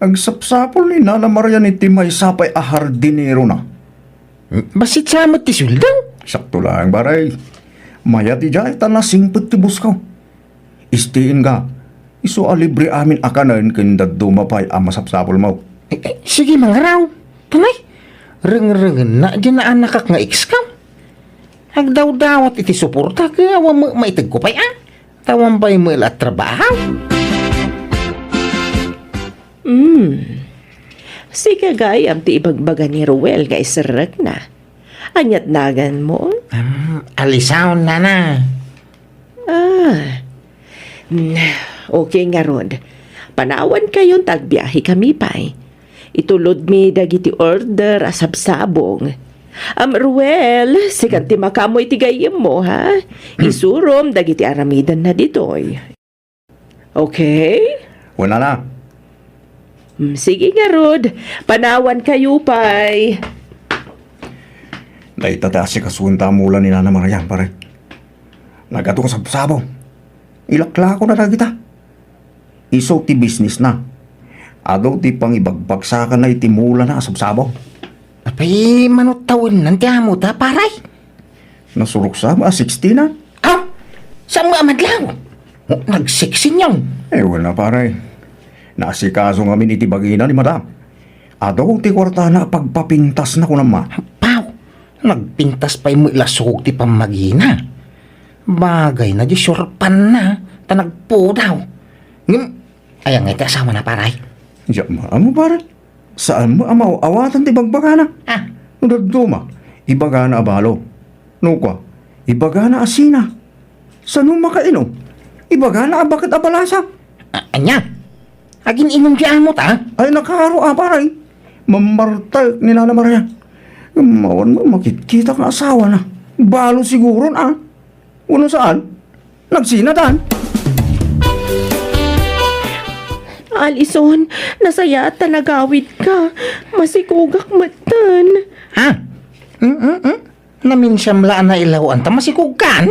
Agsapsapul ni Nana Marian iti maysa pay a hardinero na. Hmm, bassit sa met ti sueldo? Sakto laeng, paray. Mayat idiay ta nasingpet ti busko. Istiinka, isu a libre amin a kanen ken dadduma pay a masapsapulmo. Eh, eh, sige, mangaraw. Tunay, rengrengenna diay naanakak nga ex-ko. Agdawdawat iti suporta ket awan met maitegko pay a. Ta awan pay met la a trabaho. Hmm. Sika gayam ti ibagbaga ni Ruel nga iserrekna. Ania't naganmo? Hmm, Alison, nana. Ah. Hmm, okay ngarud. Panawankayon ta agbiahekami pay. Itulodmi dagiti order a sabsabong. Am, Ruel, sikan ti makaammo iti gayyemmo, ha? Isurom dagiti aramidenna ditoy. Okay? Wen, nana. Hmm, sige ngarud. Panawankayo pay. Dayta ti asikasuenta a mula ni Nana Marian, pare. Nagadu a sabsabong. Ilaklakona dagita. Isu ti businessna. Adu ti pangibagbagsakanna iti mulana a sabsabong. Apay, manut tawennan ti amota, pare? Nasurok sa, ma, sixteen na. Aw! Saan mo amadlaw? O, nagsiksinyaw. Eh, wala, pare. Naasikaso ngamin iti bagina ni madam. Adu ti kuartana a pagpapintasna, kunam, ma. Apo, nagpintas pay met la sukog ti pammagina. Bagayna di surpanna, ta nagpudaw. Ngem, aya ngay ti asawana, pare? Diak maammo, pare. Saan mo a maaw-awatan ti bagbagana? Ah. No dadduma, ibagana a balo. No kua, ibagana a sina. Saan mo makainom? Ibagana a baket a balasa. A-, ania? Agin-inom ti amota? Ay, nakaro a, pare. Mammartek ni Nana Maria. Mawan mo makitkita nga asawana. Balo siguron, a. Wenno saan? Nagsinatan? Alison, nasayaat ta nagawidka. Masikogak metten. Ha? Mm, mm, mm. Naminsiam la a nailaw-an ta masikogkan?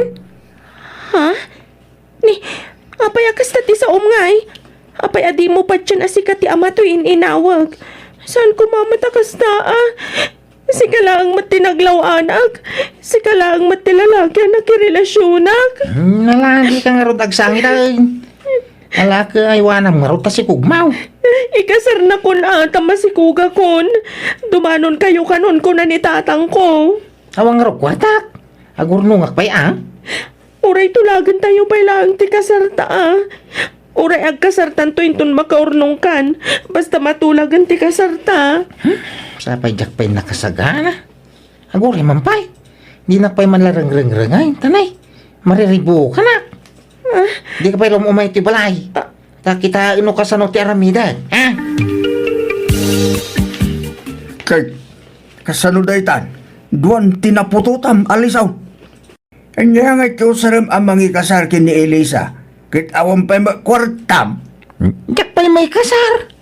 Ha? Ni, apay a kasta ti saom ngay? Apay a dimo patien a sika ti ama toy in-inawag? Saan koma met a kasta, a? Sika laeng met ti naglaw-anak. Sika laeng met ti lalaki a nakirelasionak. Hmm, nalagika ngarud agsangit, ay. Alaka, aywanam ngarud ta sikogmaw. Ikasarnakon a, ta masikogakon. Dumanonkayo kanon, kuna ni tatangko. Awan ngarud kuartak. Agurnongak pay, a? Uray tulagentayo pay laeng ti kasarta, a. Uray agkasartanto inton makaurnongkan, basta matulagen ti kasarta. Hmm? Sapay diak pay nakasagana. Aguray man pay. Dinak pay man la rengrengrengay. Tanay, mariribukanak. Ah. Dika pay la umay ti balay. Ah. Ta kitaen no kasano ti aramidek, ha? Kay, kasano daytan? Duan ti naputotam, Alison. Ania ngay ti usarem a mangikasar ken ni Elisa, ket awan pay met kuartam? Diak pay maikasar.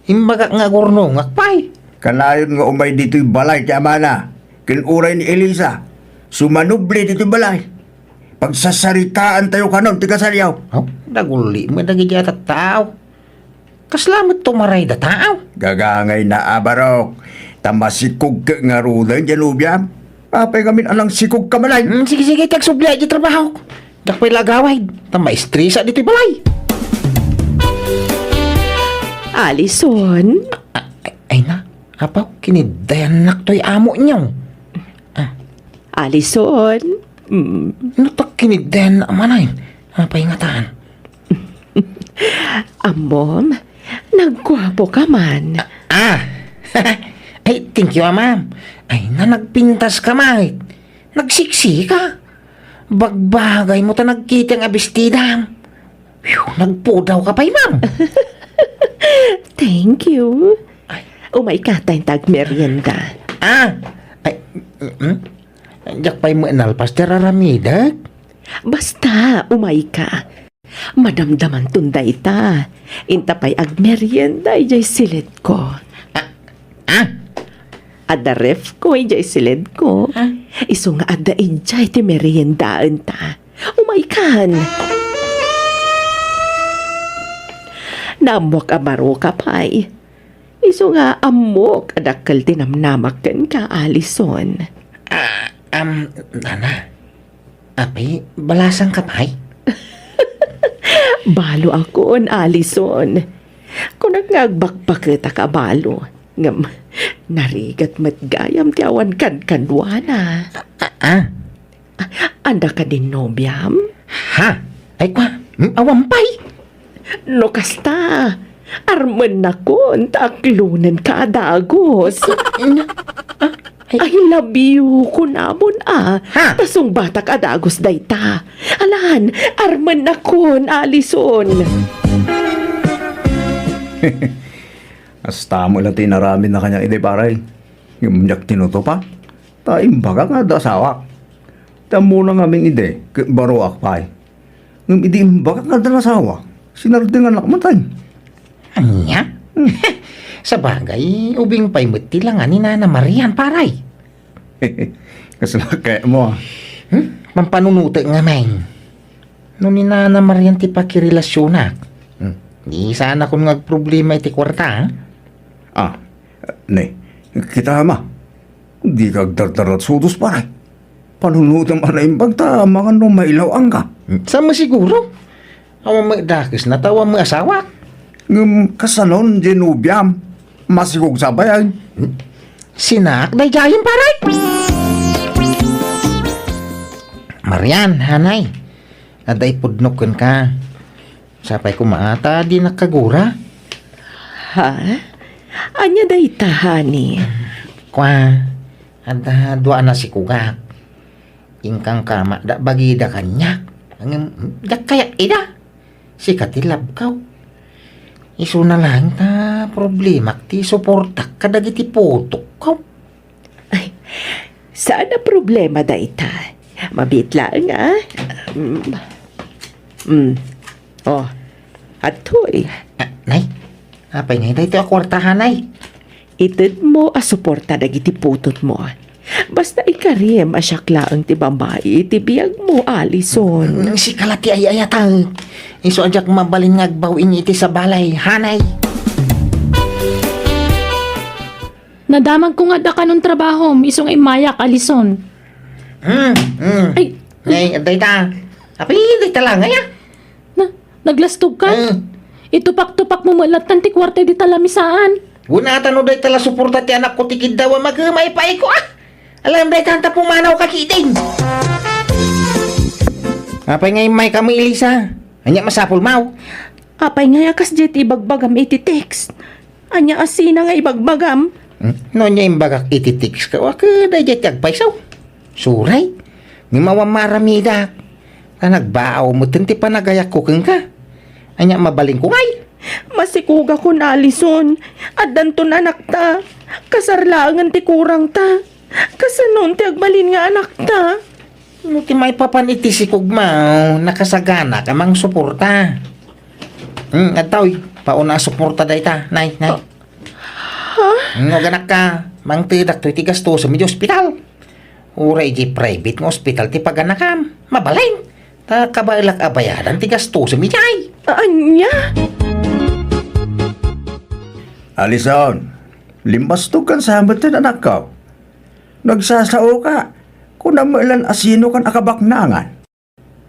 Imbagak nga agurnongak pay. Kanayon nga umay ditoy balay ti amana, ken uray ni Elisa, sumanubli ditoy balay. Pagsasaritaantayo kanon ti kasaryo. Oh, daguli met dagiti a tattao. Kasla met tumaray da tao. Gagangay na, a, barok. Ta masikog ket ngaruden diay nobiam. Apay ngamin a nangsikog ka malay? Hmm, sige, sige, ti agsubli, ay, di trabaho. Diak pay la agawid. Ta maestresa ditoy balay. Alison? A-, a-, ay na, apaw, kiniddayannak toy amo niyo. Ah. Alison? Mm. No ta kiniddayannak manay. Apay ngatan? Ammom, nagguapo ka man. Ah! Ay, thank you, a, ma'am. Ay, na nagpintas ka, ma'am. Nagsiksi ka. Bagbagay mo ta nagkiteng a bestidam. Phew, nagpudaw ka pay, ma'am. Thank you. Ay. Umay ka, ta inta agmerienda. Ah! Ay, mm, mm. Diak pay met nalpas ti raramidek. Basta, umay ka. Madamdamanton dayta. Inta pay agmerienda idiay silidko. Ah, ah? Adda refko idiay silidko. Ah? Isu nga adda idiay ti meriendaenta. Umaykan! Naammoak a baro ka pay. Isu nga ammok a dakkel ti namnamak kenka, Alison. Ah, am, Nana. Apay, balasang ka pay? Balo akon, Alison. Kunak nga agbakbaketak a balo. Ngem, narigat met gayam ti awan kankaduana. Ah, ah, ah. Adda kadin nobiam? Ha? Ay, kwa, hmm, awan pay? No kasta, armennakon ta aklonenka a dagus. Ay. I love you, kunamon a. Ha? Ta sungbatak a dagus dayta. Alan, armennakon, Alison. Kasta met la ti inaramidna kaniak idi, pare. Ngem diak tinutupa. Ta imbagak nga adda asawak. Ti ammona ngamin idi, ket baroak pay. Ngem idi imbagak nga adda asawak, sinardenganak met ay. Ania? Hmm. Sabagay, ubing pay met ti langa ni Nana Marian, pare. Kasla kayatmo, a. Hmm? Pampanunotek ngamin. No ni Nana Marian ti pakirelasionak, hmm, di sanakon nga agproblema iti kuarta, a? Ah, ne, kita, ma. Dika agdardaratsudos, pare. Panunotem a naimbag ta mangan no mailaw-angka. Saan masiguro? Awan met dakesna ta awan met asawak. Ngem kasanon diay nobiam? Masikog sa bayan. Sinak daydiayen, pare. Marian, hanay. Adda ipudnok kenka. Sapay koma ta dinak kagura. Ha? Ania dayta, honey? Kua, adda dua a nasikogak. Inkangkamatda bagida kaniak. Ngem diak kayat ida. Sika ti labko. Isuna laeng ta problemak ti suportak kadagiti putokko. Ay, saan a problema dayta. Mabiit laeng, a. Mm. Mm. Oh, adtoy. Ah, nay, apay ngay daytoy a kuarta, hanay? Itedmo a suporta dagiti putotmo. Basta ikarim a siak laeng ti babai iti biagmo, Alison. Mm, sika la ti ay-ayatek. Isu a diak mabalin nga agbaw-in iti sabalay, hanay. Nadamagko nga adda kanon trabahom, isu nga immayak, Alison. Mm, mm. Ay. Nay, adda ita. Apay, dayta la ngay, a. Na, naglastogkan? Mm. Itupak-tupakmo met lattan ti kuarta dita lamisaan. Wen ata no dayta la suporta ti anakko ti kiddaw a magem, ipaayko, a. Alam dayta ta pumanawka ketdin. Apay nga immayka met, Elisa? Ania masapulmo? Apay ngay a kasdiay ti ibagbagam iti text? Ania a sina nga ibagbagam? Hmm? No ania imbagak iti text ka, wa ket daydiay ti agpayso. Suray. Ngem awan maaramidak. Ta nagbaaw metten ti panagayakko kenka. Ania mabalinko ngay? Masikogakon, Alison. Addanton anakta. Kasar laengen ti kurangta. Kasanon ti agbalin nga anakta? No ti maipapan iti sikogmo, nakasaganak a mangsuporta. Hmm, adtoy, pauna a suporta dayta, nay, nay. Ha? Hmm, no aganakka, mangtedak toy ti gastos iti ospital. Uray iti private nga ospital ti paganakam. Mabalin. Ta kabaelak a bayadan ti gastos iti ay. Ania? Alison, limbastogkan sa metten, anakko. Nagsasaoka, kunam met laeng a sinokan a kabaknangan.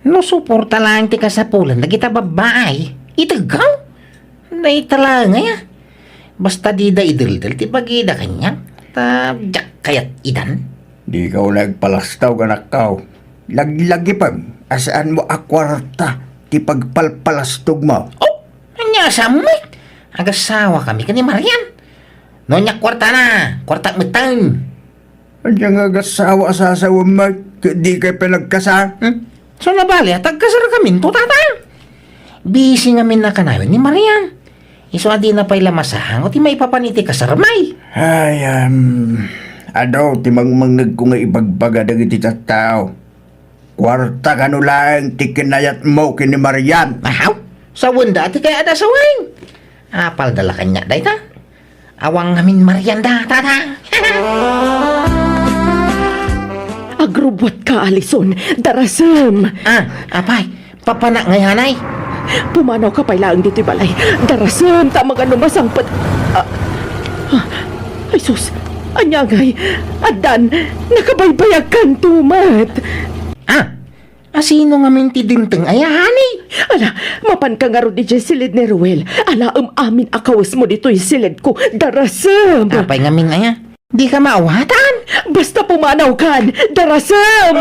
No suporta laeng ti kasapulan dagita babbai, itegko? Dayta laeng aya. Basta dida ideldel ti bagida kaniak, ta diak kayat idan. Dika unay agpalastog, anakko. Laglagipem a saanmo a kuarta ti pagpalpalastogmo. Oh, ania sa met? Agasawakami ken ni Marian. No ania kuartana, kuartak metten. Ania nga agasawa a sasawem met ket dikay pay nagkasar? Hmm? Saan a bali a tagkasarkaminto, tata? Busy ngamin a kanayon ni Marian. Isu a dina pay la masango ti maipapan iti kasarmi. Ay, um, adu ti mangmangngegko nga ibagbaga dagiti tattao. Kuarta kano laeng ti kinayatmo ken ni Marian. Ahaw, sawenda ti kayatda a sawen. Apalda la kaniak dayta? Awan ngamin Marian da, tata. Agrubbuatka, Alison. Darasem. Ah, apay, papanak ngay, hanay? Pumanawka pay laeng ditoy balay. Darasem, ta maganno masangpet. Ah, ah, ay sus, ania ngay? Addan, nakabaybayagkanto met. Ah, a sino ngamin ti dimteng aya, honey? Ala, mapanka ngarud idiay siled ni Ruel. Alaem amin a kawesmo ditoy siledko. Darasem. Apay ngamin aya? Dika maawatan? Basta pumanawkan. Darasem.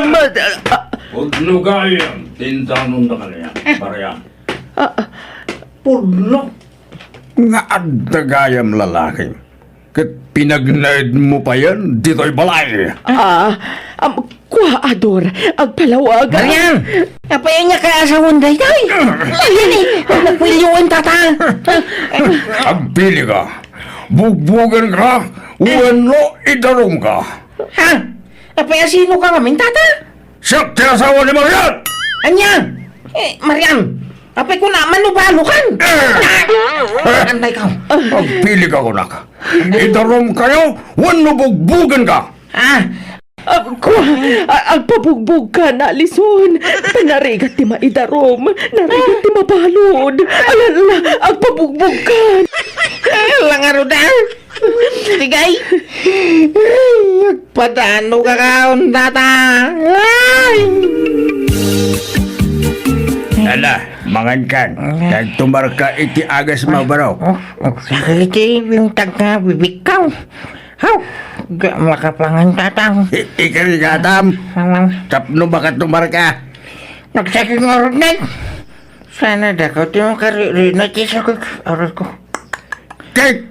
Ah. Pudno gayam ti indanonda kaniak, Marian. Ah, ah. Pudno. Nga adda gayam lalaki, ket pinagnaedmo payen ditoy balay. Ah, am, kua, Ador, agpalawag. Marian! Apay ania kay asawen daytoy? Marian, eh, nagpilioen, tata. Agpili ka. Bugbugen ka, wenno idarum ka. Ha? Apay a sino ka ngamin, tata? Siak ti asawa ni Marian! Ania? Eh, Marian, apay kuna, manubalo kan? Eh! Antay ka. Agpili ka, kunak. Idarum kayo, wenno bugbugen ka? Ah. Ah, kua, a-, agpabugbog ka, Alison. Panarigat ti maidarum. Narigat ti mabalud. Ala, ala, agpabugbog ka. Ala ngarud, ah. Digay. Ay, agpadano ka kaon, tata. Ay. Ala, mangan kan. Kag tumarka iti agas mo, baro. Oh, oh, sakit iti bintag nga bibikkaw. Haw, di makapangan, tatang. I-, ikarigatam. Tapno makatumarka. Nagsakit nga urot, Nay. Sana dakaw ti makariri na ti sakit. Aray ko. Kay,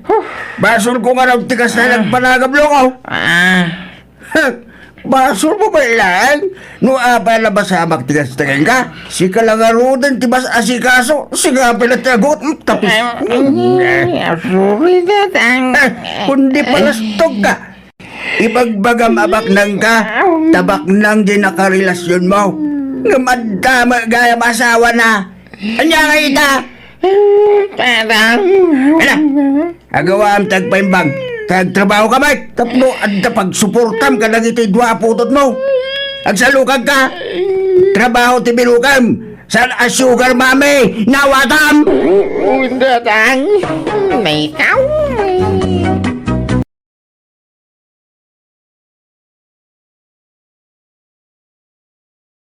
basol ko nga raw ti kasta nagpanagablo ko. Ah. Basol mo ba ilan? No apa na masamak ti kasta ka? Sika lang aruden ti mas asikaso. Sika pala ti agot. Tapos. Ay, sorry, tatang. Kundi palastog ka. Ibagbagam a baknang ka, ta baknang di nakarelasyon mo. Ngem adda met gayam asawa na. Ania nga ita? Parang Ala, agawaam ti agpaimbag. Kag trabaho ka met. Tapno adda pagsuportam kadagiti dua a putotmo. Agsalukag ka. Trabaho ti bilukam. Saan a sugar mommy? Nawatam! Undatang! May